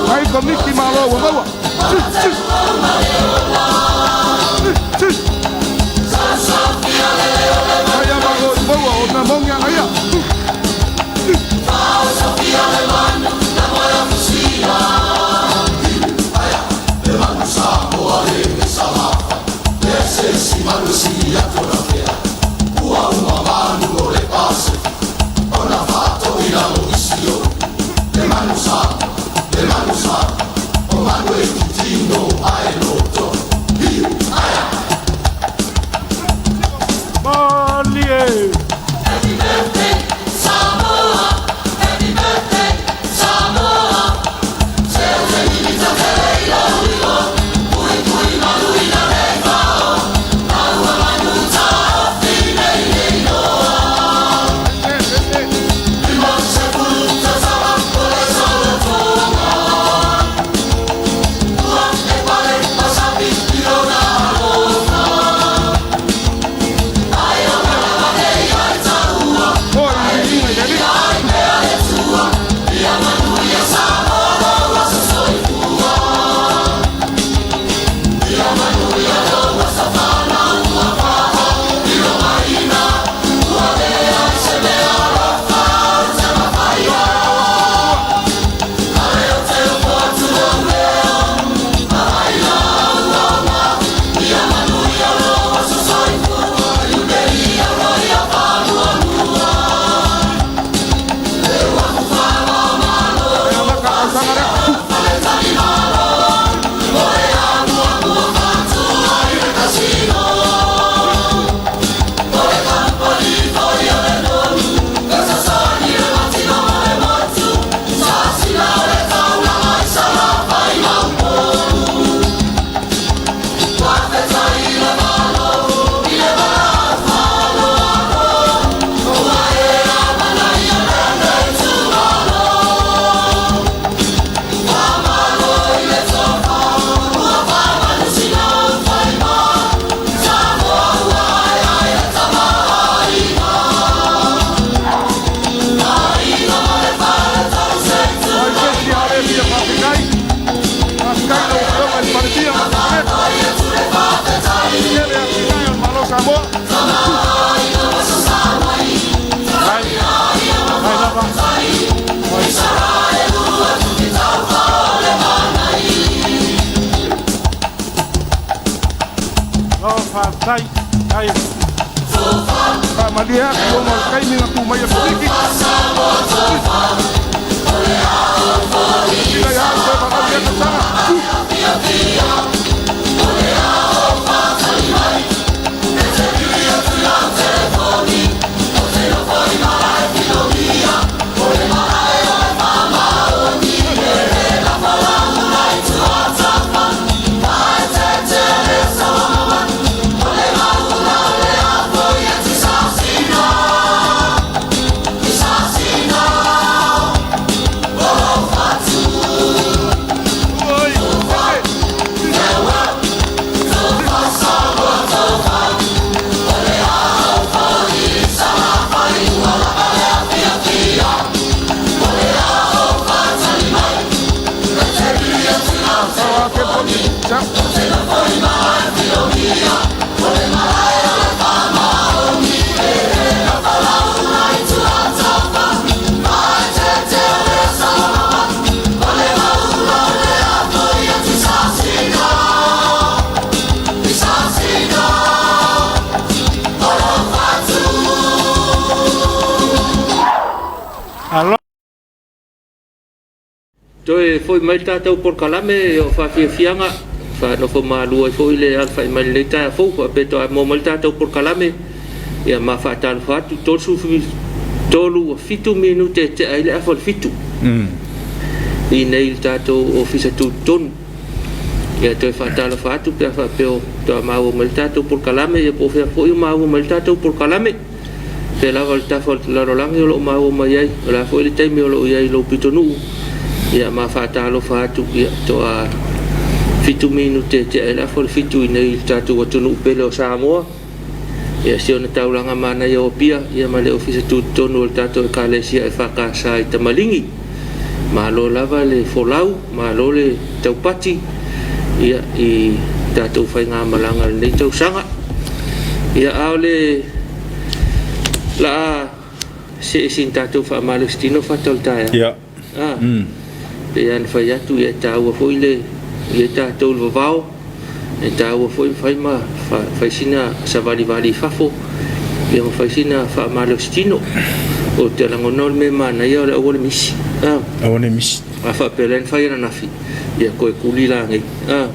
Mai komiti malo ua maua. Mai a malo i maua o na mongi aga ia. Faafetai. Ai. Faamalie atu ona o le taimi na tu mai e Komiti. Sila ia au toe whakau ia tausaga. Toe foi mai le tatou polokalame o faafiafiaga, faanofo malu ai foi le alafai mai lenei taeao fou, faapea toa moa mai le tatou polokalame, ia ma faatalofa atu, 37 minute e tea ai le afa o le 7. I nei le tatou ofisa tutotonu. Ia toe faatalofa atu pe a faapea o toa maua mai le tatou polokalame, ia po o fea foi o maua mai le tatou polokalame. Pea lava le tafa o le lalolagi o lo o maua mai ai, o le a foi le taimi o lo o i ai i lou pitonuu, ia ma faatalofa atu, ia toa 7 minute e tea ai le afa o le 7 i nei i le tatou atunuu pele o Samoa, ia si ona taulaga manaia o Apia, ia ma le ofisa tutotonu o le tatou Ekalesia EFKS i Tamaligi. Malo lava le folau, malo le taupati, ia i tatou faigamalaga i lenei tausaga. Ia a o le laa see sina tatou faamalositino fata o le taeao. Ia. Ah. Pei lava ona fai atu, ia e taua foi le i ai tatou i le vavao, e taua foi fai ma fai sina savalivali i fafo, ia ma fai sina faamalositino. Ou te lagona o le mea manaia o le aua le misi. Ah. Aua ne misi. A faapea la na fai ananafi, ia toe tuli la nei. Ah.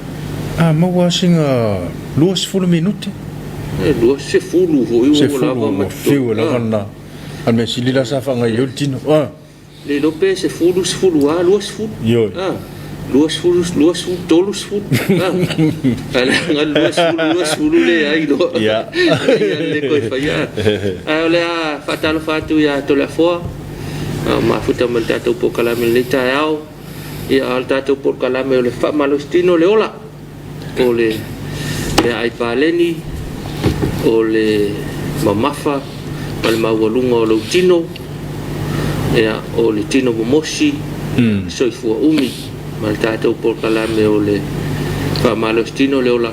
A maua sina 20 minute. E 20 foi ua lava ma Sefulu fiu e lava na. A le mea sili la sa faagaioioi le tino. Ah. Le iloa pe 10, 10 a, 20. Ioe. Ah. 20, 20, 30. Ah. Ae leaga le 20, 20 leai loa. Ia. Ia le toe faia. Ae o le a faatalofa atu ia Toleafoa, mafuta ma le tatou polokalame i lenei taeao. Ia, a o le tatou polokalame o le faamalositino o le ola, o le meaai paleni, o le mamafa ma le maualuga o lou tino, ia, o le tino momosi, soifua umi, ma le tatou polokalame o le faamalositino o le ola,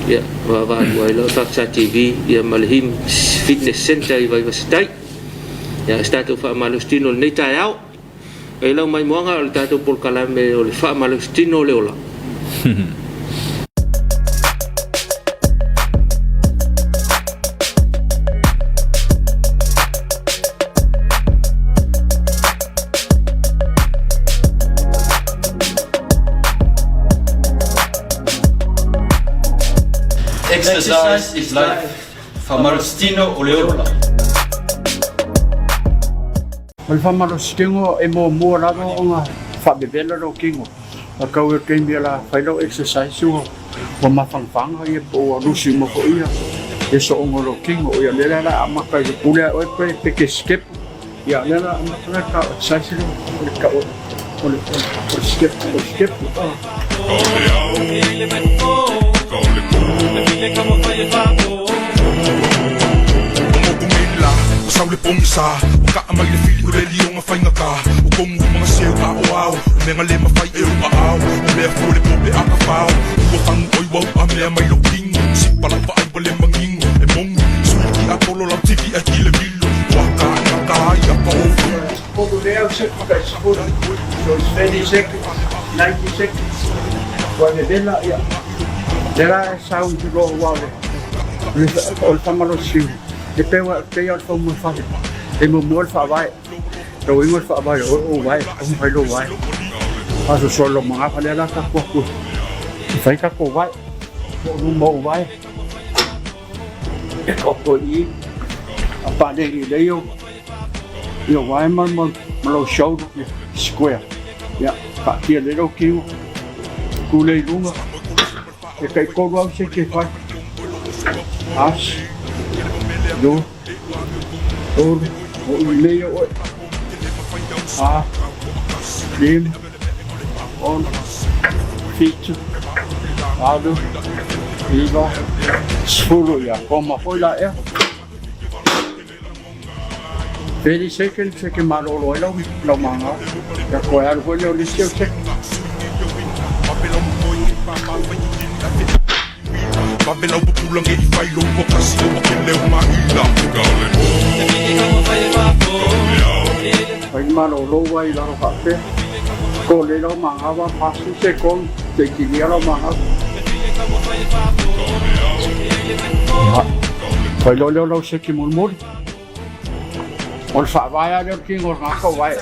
ia, vaavaalua ai loa Faksa TV, ia, ma le Him Fitness Center i Vaivasatai. Ia, o se tatou faamalositino i lenei taeao. E lau maimoaga o le tatou polokalame o le faamalositino o le ola. Exercise is life. Faamalositino o le ola. O le faamalositino e muamua lava ona faavevela lou tino. A tau i le taimi o le a fai lau exercise ua ua mafanafana ia po ua lusi uma foi ia ia sooga o lou tino. Ia o lea la o le a amata i le pule a oe pe pe te step. Ia o lea la o le a amata le ta exercise lea o le tau o le o le step o le step. So it's 30 seconds, 90 seconds. Ua vevela, ia. Lea la e sau i te loa ua o le O le faamalosiga, e pei ua pei lava o le faumaifale, e muamua le faavae, lau iga le faavae o oe o ou vae, taumafai lou vae. Faasoasoa lou magafa lea la tatou atu e fai tatou vae. Po o luma o ou vae, e taoto i i, a paleni lelei ou Ia wae ma, ma, ma lou shoulder ia square. Ia, taatia lelei lou tino. Tu lea i luga. E tai tolu au seke e fai. Tasi, lua, tolu, o i lelei ia oe. Fa, lima, ono, fitu, valu, iva, sefulu. Ia, koma foi la ea. 30 seconds e ke malolo ai lau lau maga. Ia koe alu foi lea o le isi au seke. Fai le malolo ai i lalo faapea. Ko le lau maga wa pasu sekon te tilia lau maga. Ia, fai loa lea o lau seke mulimuli. O le faavae lava lea o le tino o le tagata o vae.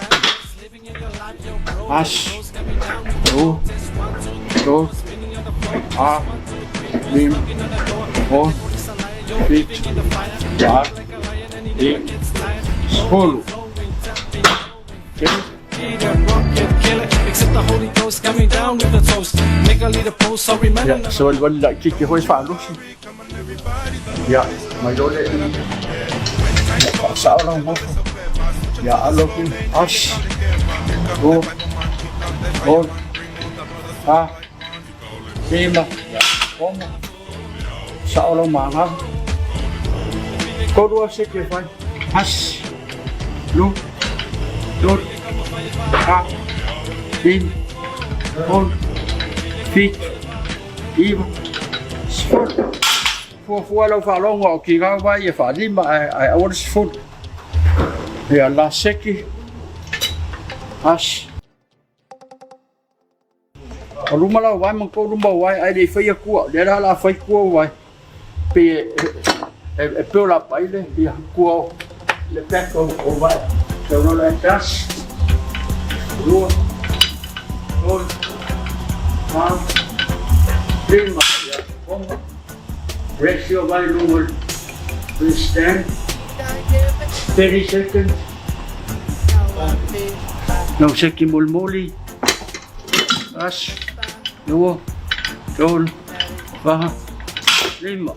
Tasi, lua, tolu, fa, lima, ono, fito, valo, dimy, sefolo. Telo. Ia, savalivali laitiiti foi faalosi. Ia, mai loa lea i ia faasao lau nofo. Ia alo atu tasi, lua, tolu, fa, lima, ia, ono, sao lau magava. Tolu lava seke e fai. Tasi, lua, tolu, fa, lima, ono, fito, iva, sefulu. Fuafua lau faalogo a o kigau vai e faalima ae ae aua le sefulu. Ia la seki, tasi. O luma lau vae ma kou luma o vae ae le i faia kua. Lea la o le a fai kua o vae. Pei e e e pei o la pai le ia kua o le back o o vae. Sau loa lea tasi, lua, tolu, fa, lima, ia koma. Rest your vae luga o le stand. 30 seconds. Lau seki molimoli. Tasi, lua, tolu, fa, lima.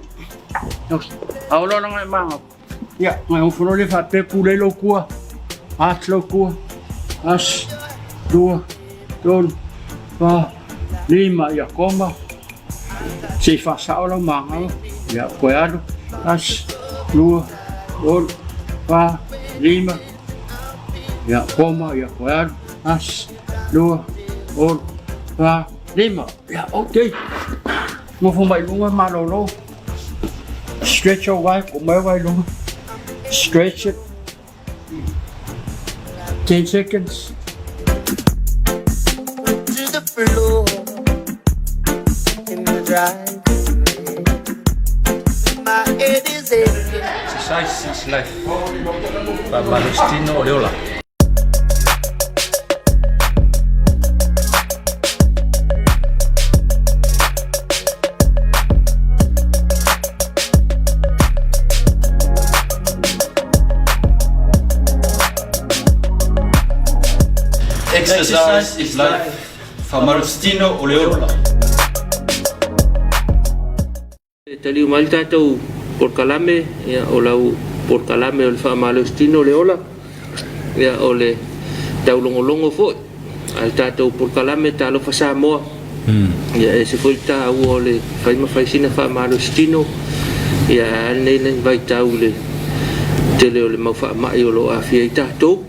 A o loa ngai manga. Ia, ngai o folo le faapea ku lei lou kua. Ati lou kua. Tasi, lua, tolu, fa, lima. Ia, koma. Se i faasao lau magalo. Ia, koe alu. Tasi, lua, tolu, fa, lima. Ia, koma, ia, koe alu. Tasi, lua, tolu, fa, lima. Ia, okay. Nofo mai luga malolo. Stretch your wae, ko mai wae luga. Stretch it. 10 seconds. To the floor in the dry. My head is aching. Exercise is life. Faamalositino o le ola. Exercise is life. Faamalositino o le ola. E taliu mai le tatou polokalame, ia, o lau polokalame o le faamalositino o le ola, ia, o le taulogologo foi a le tatou polokalame Talofa Samoa. Ia, e ese foi le taua o le fai ma fai sina faamalositino, ia, ae a lenei vaitau i le tele o le mau faamai o lo o aafia ai tatou.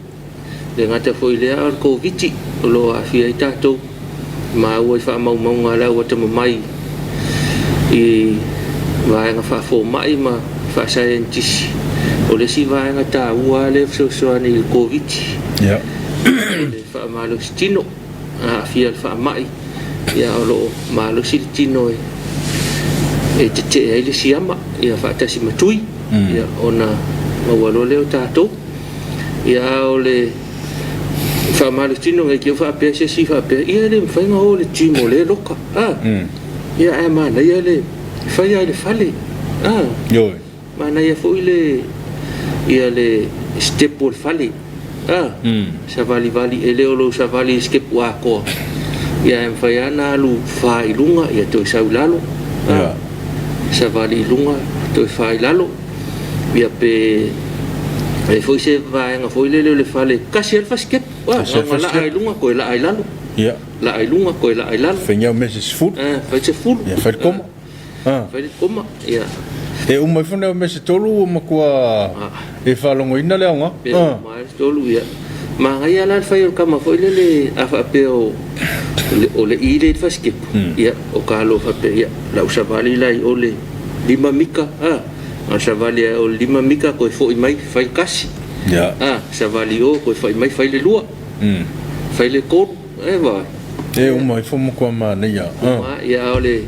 E le gata foi i lea, a o le Koviti o lo o aafia ai tatou. Maua i faamaumauga a le au atamamai i vaega faafomai ma faasaienitisi, o le isi vaega taua lava lea e fesoasoani i le Koviti, o le faamalosi tino. A aafia i le faamai, ia o lo o malosi le tino e e tetee ai le siama ia faatasi ma Tui ia ona maua loa lea o tatou. Ia a o le faamalositino nei te i ua faapea se isi faapea, ia e le mafai ona o i le gym o lea e loka a. Ia ae manaia le fai lava i le fale a. Ioe. Manaia foi le ia le sitepu o le fale a. Savalivali e le o lou savali i le sitepu atoa ia ae mafai lava ona alu fa i luga ia toe sau i lalo a. Savali i luga toe fa i lalo ia pe i ai foi se vaega foi lele o le fale tasi lava le fasitepu a. Tasi lava le Na ona laa i fasitepu. luga toe laa i lalo. Ia. Laa i luga toe laa i lalo. Fai ni au mea se 10. Fai se 10. Ia fai le koma. Fai le koma, ia. E uma ifo nei o mea se tolu ua matua e faalogoina le aoga. E uma lava le tolu, ia. Manaia la le fai o le tama foi lele a faapea o le i lea i le fasikepu, ia, o ta alo faapea, ia, lau savali la i o le 5 mita, a, na o le savali lava i o le 5 mita toe foi mai fai le tasi, a, savali i o toe foi mai fai le lua, fai le tolu, e vaai. E uma ifo matua manaia. Uma, ia, a o le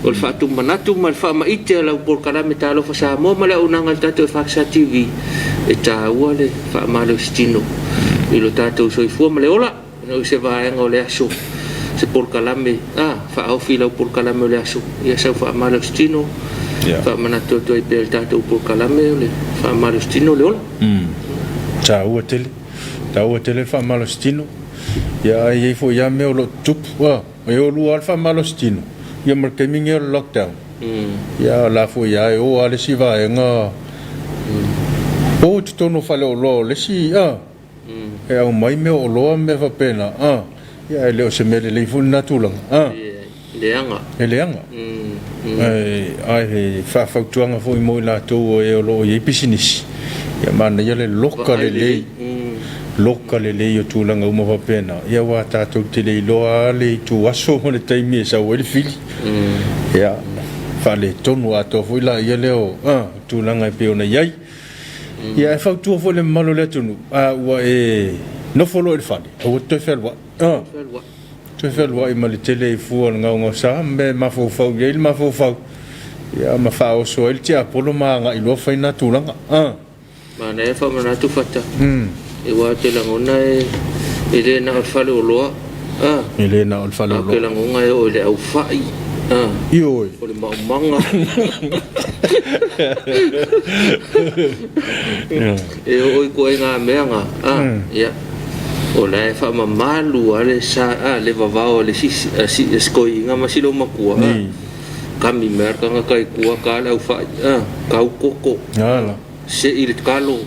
O le faatumanatu ma le faamaite a lau polokalame Talofa Samoa ma le auaunaga a le tatou EFASA TV, e taua le faamalositino i lo tatou soifua ma le ola. Ina ua i se vaega o le aso, se polokalame, a, faaofi i lau polokalame o le aso, ia sau faamalositino, faamanatu atu ai pea i le tatou polokalame o le faamalositino le ola. Taua tele, taua tele le faamalositino, ia ae i ai foi lava mea o lo o tutupu, a. E o lua lava le faamalositino ia ma le taimi lenei o le lockdown. Ia o la foi lava e o lava le isi vaega o i totonu o faleoloa o le isi a e aumai mea o oloa ma mea faapena a ia e le o se mea lelei foi lena tulaga a. E leaga. E leaga. Ae he faafautuaga foi mo i latou o e o lo o i ai pisinisi, ia manaia le loka lelei, loka lelei o tulaga uma faapena, ia aua tatou te le iloa lava le ituaso ma le taimi e sau ai le fili. Ia, faaletonu atoa foi laia lea o tulaga e pei ona i ai. Ia ae fautua foi i le mamalu o le atunuu, a ua e nofo loa i le fale, aua te toe fealuai. Toe fealuai ma le tele i fua o le gaogaosa ma mea e mafaufau i ai le mafaufau, ia ma faaoso ai le tiapolo ma agai loa fai na tulaga. Manaia faamanatu Fata. Aua ou te lagona e le na o le faleoloa. E le na o le faleoloa. Ou te lagona e oo i le aufai. Ioe. O le maumaga. E oo i ituaiga mea na. Ia. O la e faamamalu lava le sa, a, le vavao a le isi sikoiina ma si loomatua, a, kami mai a le tagata i tua, ta le aufai, a, tau koko, sei le talo,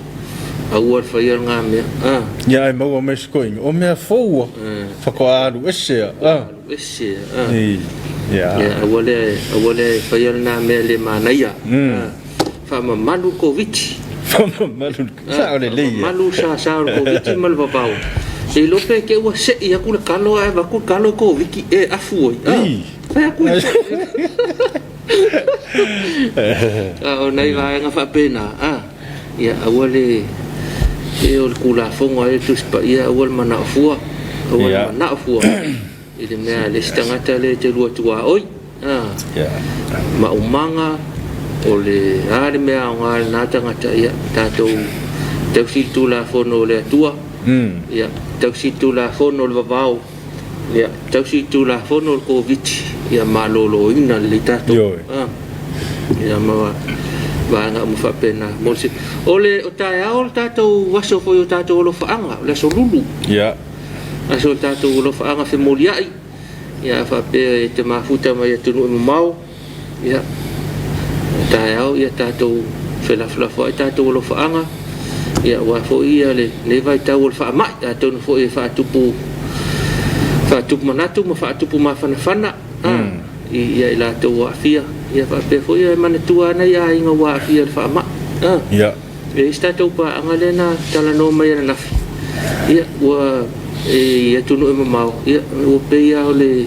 aua le faia lena mea, a. Ia ae maua mai sikoiina, o mea fou a, faatoa alu ese a, a. Alu ese a, a. Ia, aua le, aua le faia lena mea le manaia, a. Faamamalu le Koviti. Faamamalu le Sao lelei ia. Faamamalu sa o le Koviti ma le vavao. Le iloa pe te ua sei atu le kalo ae avatu le kalo i Koviti e afu ai. Ii. Fai atu i. A o nai vaega faapena, a, ia aua le, e o le Tulafono a le Tusi Paia aua le manao fua, aua le manao fua i le mea a le isi tagata lea e te lua tuaoi. Maumaga, o le a le mea aoga a lena tagata, ia tatou tausi le Tulafono o le Atua, ia tausi le Tulafono o le vavao, ia tausi le Tulafono o le Koviti, ia maloloina lelei tatou. Ia ma vaega uma faapena. Mo le O le o taeao le tatou aso foi o tatou alofaaga, o le aso Lulu. Aso o tatou alofaaga femoliai. Ia a faapea e te mafuta mai atunuu e mamao, ia, taeao ia tatou felafolafoai tatou alofaaga, ia aua foi ia lenei vaitau o le faamai, atonu foi e faatupu faatupu manatu ma faatupu mafanafana i ia i latou ua aafia, ia faapea foi e manatua lava nai aiga ua aafia i le faamai. E i ai se tatou paaga lea na talanoa mai ananafi, ia, ua e i atunuu e mamao, ia, ua pei lava o le,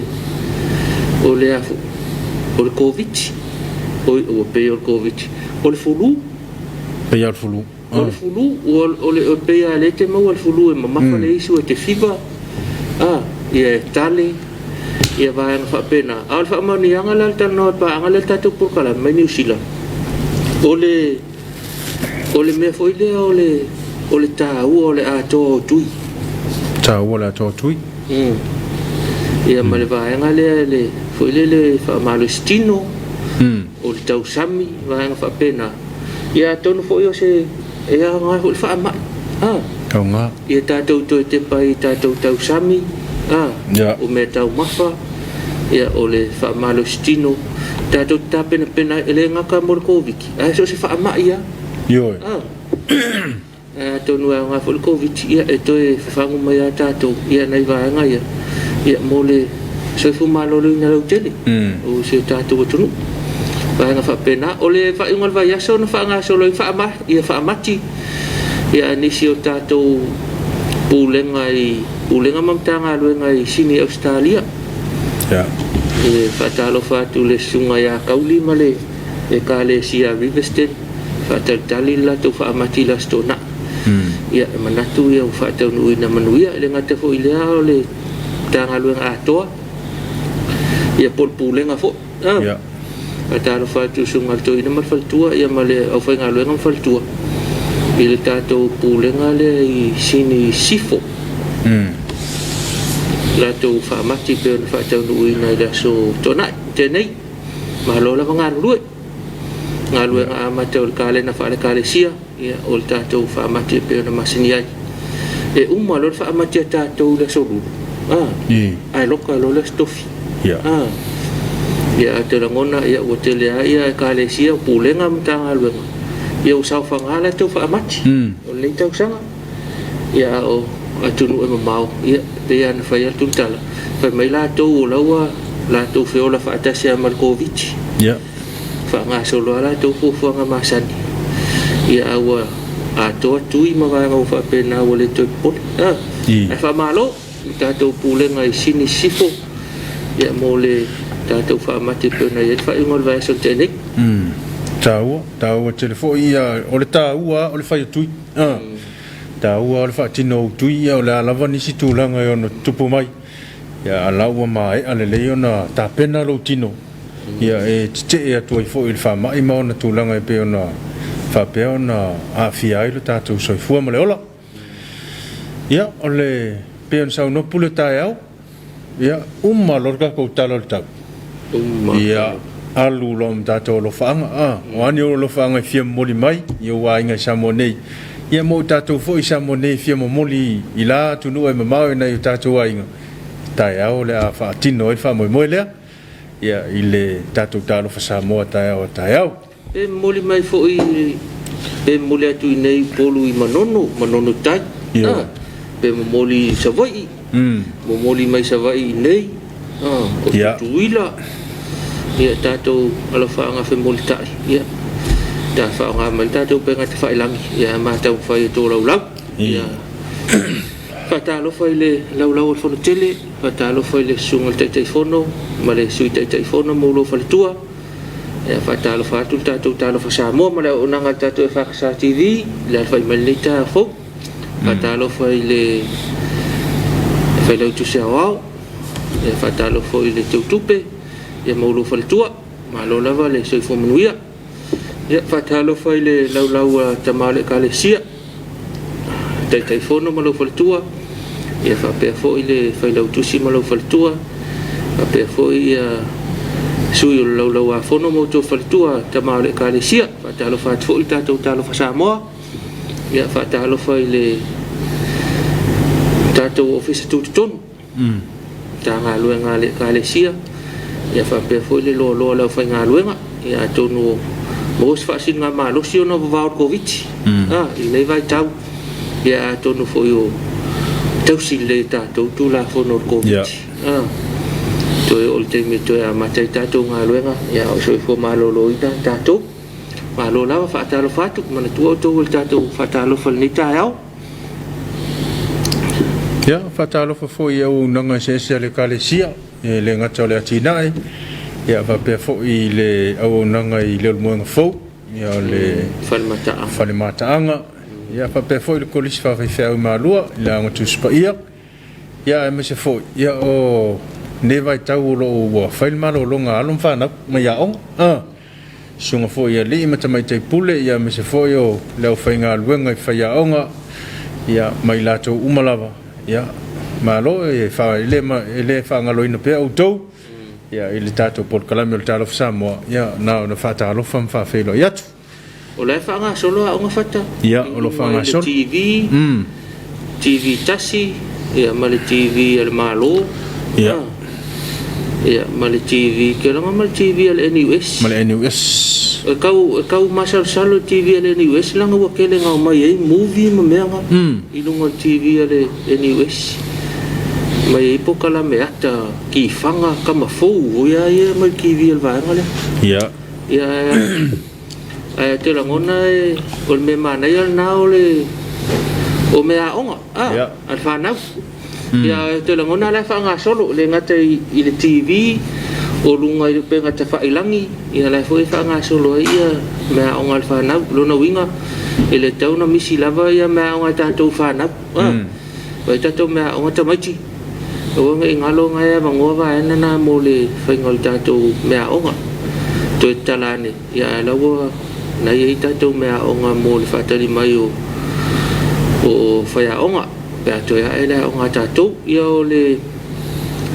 o le a foi, o le Koviti, oi, ua pei o le Koviti, o le fulu. Pei lava o le fulu. O le fulu, ua, o le, e pei lava o lea e te maua le fulu e mamafa le isu e te fiva, a, ia e tale. Ia vaega faapena. A o le faamaoniaga la o le talanoa i paaga lea i le tatou polokalame mai Niu Sila, o le o le mea foi lea o le o le taua o le atoa o tui. Taua o le atoa o tui. Ia ma le vaega lea le foi lele faamalositino, o le tausami, vaega faapena. Ia atonu foi o se e aoga foi le faamai. A. Aoga. Ia tatou toe tepa i tatou tausami, a, o mea taumafa, ia o le faamalositino, tatou te tapenapena ai, e le gata mo le Koviti, ae so o se faamai lava. Ioe. A. Ae atonu e aoga foi le Koviti, ia e toe fafagu mai lava tatou ia nai vaega ia, ia mo le soifua maloloina lautele o si o tatou atunuu. Vaega faapena. O le faaiuga o le vaiaso na faagasolo ai faama, ia faamati ia nisi o tatou pulega i Pulega ma Matagaluega i Sini Ausetalia. E faatalofa atu i le susuga ia Kauli ma le Ekalesia Riverston, faatalitali le latou faamati i le Aso Toonai. Ia, e manatu ia ua faataunuuina manuia. E le gata foi i lea o le Matagaluega atoa, ia po o le Pulega foi. Faatalofa atu i le susuga i le Toeaina ma le faletua ia ma le aufaigaluega ma faletua i le tatou Pulega lea i Sini Sifo. Latou faamati pei ona faataunuuina i le Aso Toonai tea nei. Malo lava galulue. Galuega amata o le kalena faale-Ekalesia, ia o le tatou faamati e pei ona masani ai. E uma loa le faamati a tatou i le Aso Lulu, ae loka loa le Aso Tofi. Ia, ae ou te lagona ia ua tele lava ia Ekalesia, o Pulega ma Matagaluega, ia ua saofaga latou faamati o lenei tausaga. Ia, a o atunuu e mamao, ia, e pei lava ona fai atu le tala, fai mai latou o la ua latou feola faatasi lava ma le Koviti. Faagasolo lava latou fuafuaga masani, ia, a ua atoa tui ma vaega uma faapena ua le toe popole. Ae faamalo i le tatou Pulega i Sini Sisifo, ia, mo le tatou faamati e pei ona i ai le faaiuga o le vaiaso na tea nei. Taua, taua tele foi ia, o le taua lava o le fai o tui. Taua lava o le faatino o tui, ia, o le a lava nisi tulaga e ono tutupu mai, ia, a la ua maea lelei ona tapena lou tino, ia, e tetee atu ai foi i le faamai ma ona tulaga e pei ona faapea ona aafia ai lo tatou soifua ma le ola. Ia, o le pei ona saunoa Pule taeao, ia, uma loa le tatou tala o le tau. Uma. Ia, alu loa ma tatou alofaaga. A, o a ni ou alofaaga e fia momoli mai i ou aiga i Samoa nei, ia mo i tatou foi i Samoa nei e fia momoli i la atunuu e mamao i nai o tatou aiga, taeao o le a faatino ai le faamoemoe lea, ia, i le tatou Talofa Samoa taeao a taeao. Pe momoli mai foi, pe momoli atu i inei i Upolu i Manono, Manono Tai, a, pe momoli i Savaii, momoli mai Savaii i inei, a, o Tutuila, ia tatou alofaaga femolitai, ia, ta faaaoga mai le tatou upega tafailagi, ia ma taumafai e tolaulau. Ia, faatalofa i le laulau o le Fonotele, faatalofa i le Susuga i le Taitaifono ma le Sui Taitaifono ma lou faletua. Ia faatalofa atu le tatou Talofa Samoa ma le auaunaga a le tatou EFKS TV i le alafai mai lenei taeao fou. Faatalofa i le Failautusi Aoao, ia faatalofa foi i le Teutupe, ia ma ulou faletua. Malo lava le soifua manuia. Ia faatalofa i le laulau a tama o le Ekalesia, Taitaifono ma lou faletua, ia faapea foi le Failautusi ma lou faletua, faapea foi ia sui o le Laulauafono ma outou faletua, tama o le Ekalesia. Faatalofa atu foi i le tatou Talofa Samoa, ia faatalofa i le tatou Ofisa Tutotonu. Matagaluega a le Ekalesia, ia faapea foi le loaloa o le aufaigaluega. Ia atonu o maua se faasiligamalosi ona o vavao o le Koviti i lenei vaitau. Ia atonu foi o tausi lelei e tatou Tulafono o le Koviti. Toe oo i le taimi e toe amata ai tatou galuega, ia o soifua maloloina tatou. Malo lava, faatalofa atu, manatua outou o le tatou faatalofa i lenei taeao. Ia, faatalofa foi i auaunaga eseese a le Ekalesia, e le gata o le atinae, ia faapea foi i le auaunaga i Leulumoega Fou, ia o le Fale Mataaga, ia faapea foi le Kolisi Faafaifeau i Malua, i le Aoga Tusi Paia, ia aemaise foi ia o lenei vaitau o lo o ua fai le malologa a alo ma fanau mai aoga, a, susuga foi i alii ma tamaitai pule, ia aemaise foi o le aufaigaluega i faiaoga, ia ma i latou uma lava, ia, malo e, fa, e, le, e le faagaloina pea outou, ia, i le tatou polokalame o le Talofa Samoa, ia, na ona faatalofa ma faafeiloai atu. O la e faagasolo aoga Fata Ia, i o lo o luga i le faagasolo. TV, TV tasi, ia ma le TV a le Malo, Ia. ia ma le TV, kelaga ma le TV a le NUS. Ma le NUS. E tau, e tau masalosalo le TV a le NUS leaga ua tele ina omai ai movie ma mea na i luga o le TV a le NUS. Mai ai polokalame ata, tifaga, tama fou, o ia ia mai le TV a le vaega lea. Ia. Ia, ae ou te lagona e, o le mea manaia lena o le o meaaoga a, a le fanau. Ia, ae ou te lagona o la e faagasolo, e le gata i, i le TV, o luga i le upega tafailagi, ia o la e foi e faagasolo ai ia meaaoga a le fanau. O lona uiga, e le tatau ona misi lava ia meaaoga a tatou fanau. A, o ai tatou meaaoga tamaiti, Aua ne i galo na e avanoa vaega na mo le faiga o le tatou meaaoga. Toe tatala ane, ia ae la ua na i ai tatou meaaoga mo le faatali mai o o faiaoga pe a toe ae le aoga a tatou. Ia o le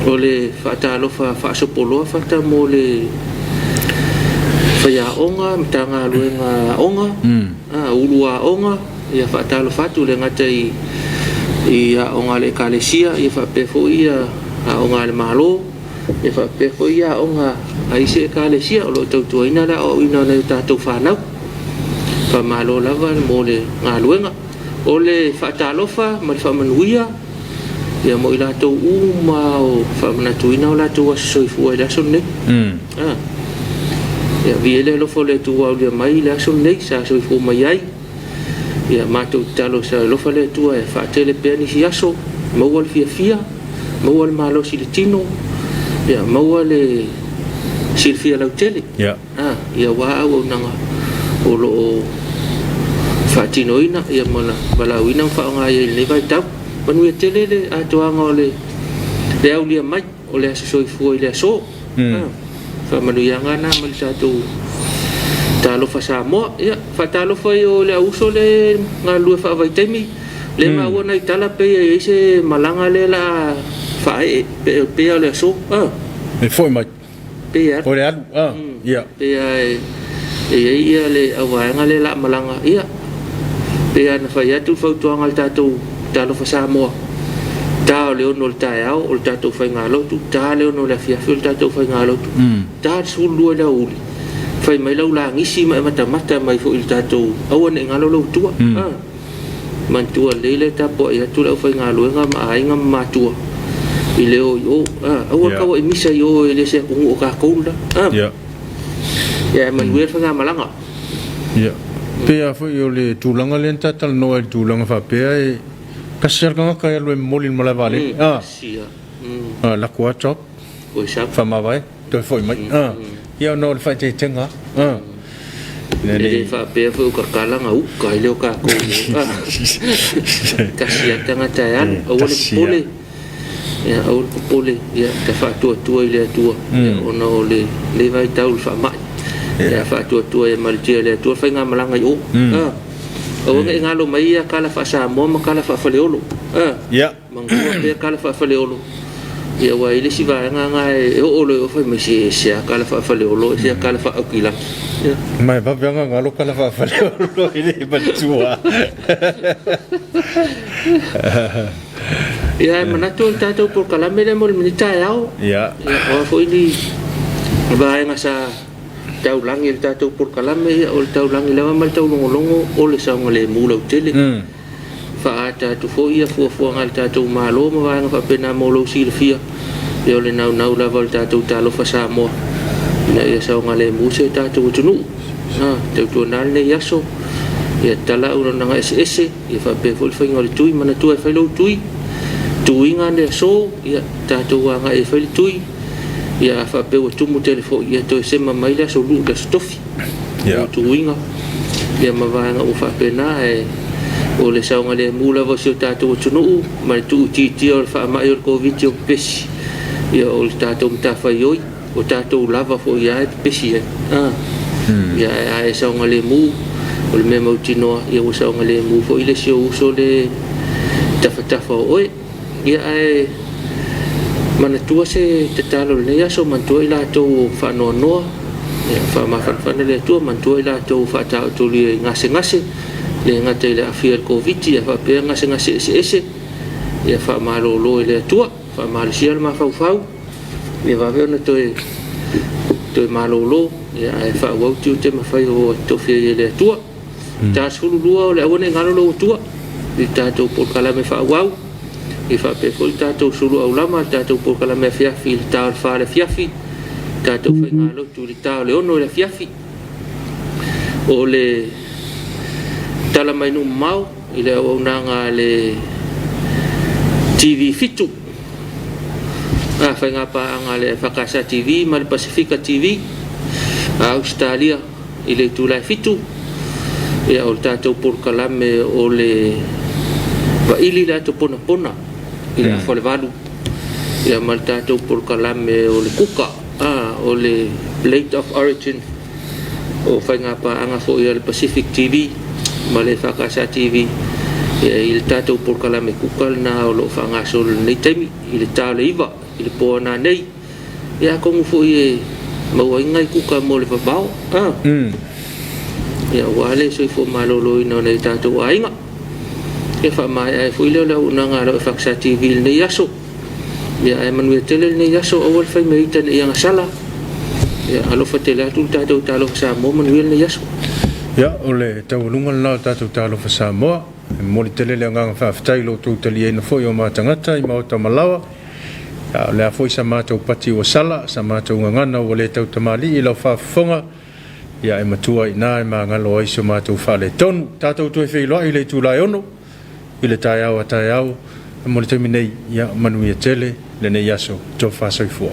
o le faatalofa faasopoloa fata mo le faiaoga, Matagaluega Aoga, ulu aoga, Ia faatalofa atu e le gata i i aoga a le Ekalesia, ia faapea foi ia aoga a le Malo, ia faapea foi ia aoga a isi Ekalesia o lo o tautuaina le aoaoina o nai o tatou fanau. Faamalo lava mo le galuega. O le faatalofa ma le faamanuia ia mo i latou uma o faamanatuina o latou aso soifua i le aso lenei. Ia viia le alofa o le Atua ua aulia mai le aso lenei sa soifua mai ai. Ia matou tatalo sa alofa le Atua e faatele pea nisi aso, maua le fiafia, maua le malosi i le tino, ia maua le silafia lautele. Ia. Ah, ia aua auaunaga o lo o faatinoina ia ma valaauina ma faaaoga ai i lenei vaitau. Manuia tele le atoaga o le le aulia mai o le aso soifua i le aso. Faamanuiaga na mai le tatou Talofa Samoa. Ia, faatalofa i o le au uso lea e galulue faavaitaimi, lea e maua nai tala pei e i ai se malaga lea o le a faaee, pei lava o le aso. E foi mai. Pei e alu. O le alu, ia. Pei lava e i ai ia le auvaega lea o le a malaga, ia, pei lava ona fai atu le fautuaga a le tatou Talofa Samoa, ta o le 6 o le taeao o le tatou faigalotu, ta le 6 o le afiafi o le tatou faigalotu, ta le 12 i le aoauli, fai mai lau lagisi ma e matamata mai foi i le tatou, aua ne i galo lou tua. Manatua lelei le tapuai atu le aufaigaluega ma aiga ma matua i le o i o. Aua le tauai misa i o e le se atunuu o tatou le la. Ia e manuia le faigamalaga. Ia. Pei lava foi o le tulaga lea na ta talanoa ai i le tulaga faapea e tasi lava le tagata e alu e momoli i le malae vaalele. Tasi lava. Lako lava job. Faamavae, toe foi mai. Ia ona o le faaeteetega lava. E le faapea foi o tatala na uka ai lea o tatou. Tasi lava le tagata e alu, aua le popole. Ia, aua le popole, ia, ta faatuatua i le Atua, ia, ona o lenei vaitau i le faamai. Ia, faatuatua ia malutia e le Atua le faigamalaga i o. Aua ne i galo mai ia tala faa-Samoa ma tala faa-Faleolo. Manatua pea tala faa-Faleolo, ia, aua e i ai le isi vaega lena e oo loa i o fai mai, se ese lava tala faa-Faleolo, ese lava tala faa-Aukilaki. Ia. Ma e vave lava ona galo tala faa-Faleolo e le manatua. Ia, e manatu o le tatou polokalame lea mo le minita taeao. Ia. Ia, o a foi ni vaega sa taulagi i le tatou polokalame, ia, o le taulagi lava ma le taulogologo o le saogalemu lautele. Faaata atu foi ia fuafuaga a le tatou Malo ma vaega faapena mo lou silafia, ia o le naunau lava o le tatou Talofa Samoa ina ia saogalemu si o tatou atunuu. Tautuana lenei aso, ia tatala auaunaga eseese. Ia faapea foi le faiga o le tui, manatua e fai lou tui, tuiga le aso, ia tatou agai e fai le tui, ia a faapea ua tumu tele foi, ia toe sema mai le aso luu, le aso tofi, mo tuiga, ia ma vaega uma faapena, ae o le saogalemu lava o si o tatou atunuu ma le tuuitiitia o le faamai o le Koviti o pepesi, Ia o le tatou matafaioi, o tatou lava foi ia e pepesi ai. A. Ia ae a e saogalemu, o le mea mautinoa, ia ua saogalemu foi le isi ou uso lea e tafatafa o oe. Ia ae manatua se tatalo i lenei aso, manatua i latou o faanoanoa, ia faamafanafana le Atua, manatua i latou o faataotolia i gasegase, le gata i le aafia i le Koviti, ae faapea gasegase eseese, ia faamalolo e le Atua, faamalosia le mafaufau, ia vave ona toe toe malolo, ia ae faaauau tiute ma faiva ua tofia ai e le Atua. Ta 12 o le aua ne i galo lou Atua i le tatou polokalame faaauau, ia faapea foi le tatou sulu aulama, le tatou polokalame afiafi i le ta o le 4 i le afiafi, le tatou faigalotu i le ta o le 6 i le afiafi. O le tala mai nuu mamao i le auaunaga a le TV7, a faiga paaga a le FKS TV ma le Pasifika TV a Ausetalia i le itula e 7, ia o le tatou polokalame o le vaili le ato ponapona i le afa o le 8, ia ma le tatou polokalame o le kuka, a o le Plate of Origin, o faiga paaga foi a le Pacific TV ma le FKS TV, ia i le tatou polokalame kuka lena o lo o faagasolo i lenei taimi i le ta o le 9 i le po a nanei. Ia atonu foi e maua ai nai kuka mo le vavao, a ia aua le soifua maloloina o nai o tatou aiga. Ia faamaea ai foi lea o le auaunaga a lau FKS TV i lenei aso. Ia ae manuia tele lenei aso, aua le fai mai ita ne i agasala. Ia alofa tele atu le tatou Talofa Samoa, manuia lenei aso. Ia, o le taualuga lena o le tatou Talofa Samoa. E momoli tele le agaga faafetai i lo outou taliaina foi o ma tagata i maota ma laoa. A o le a foi sa matou pati ua sala, sa matou gagana ua le tautamalii i lau faafofoga, ia e matua i ina e magalo ai so matou faaletonu. Tatou toe feiloai i le itula e 6 i le taeao a taeao. Mo le taimi nei, ia manuia tele lenei aso. Tofa soifua.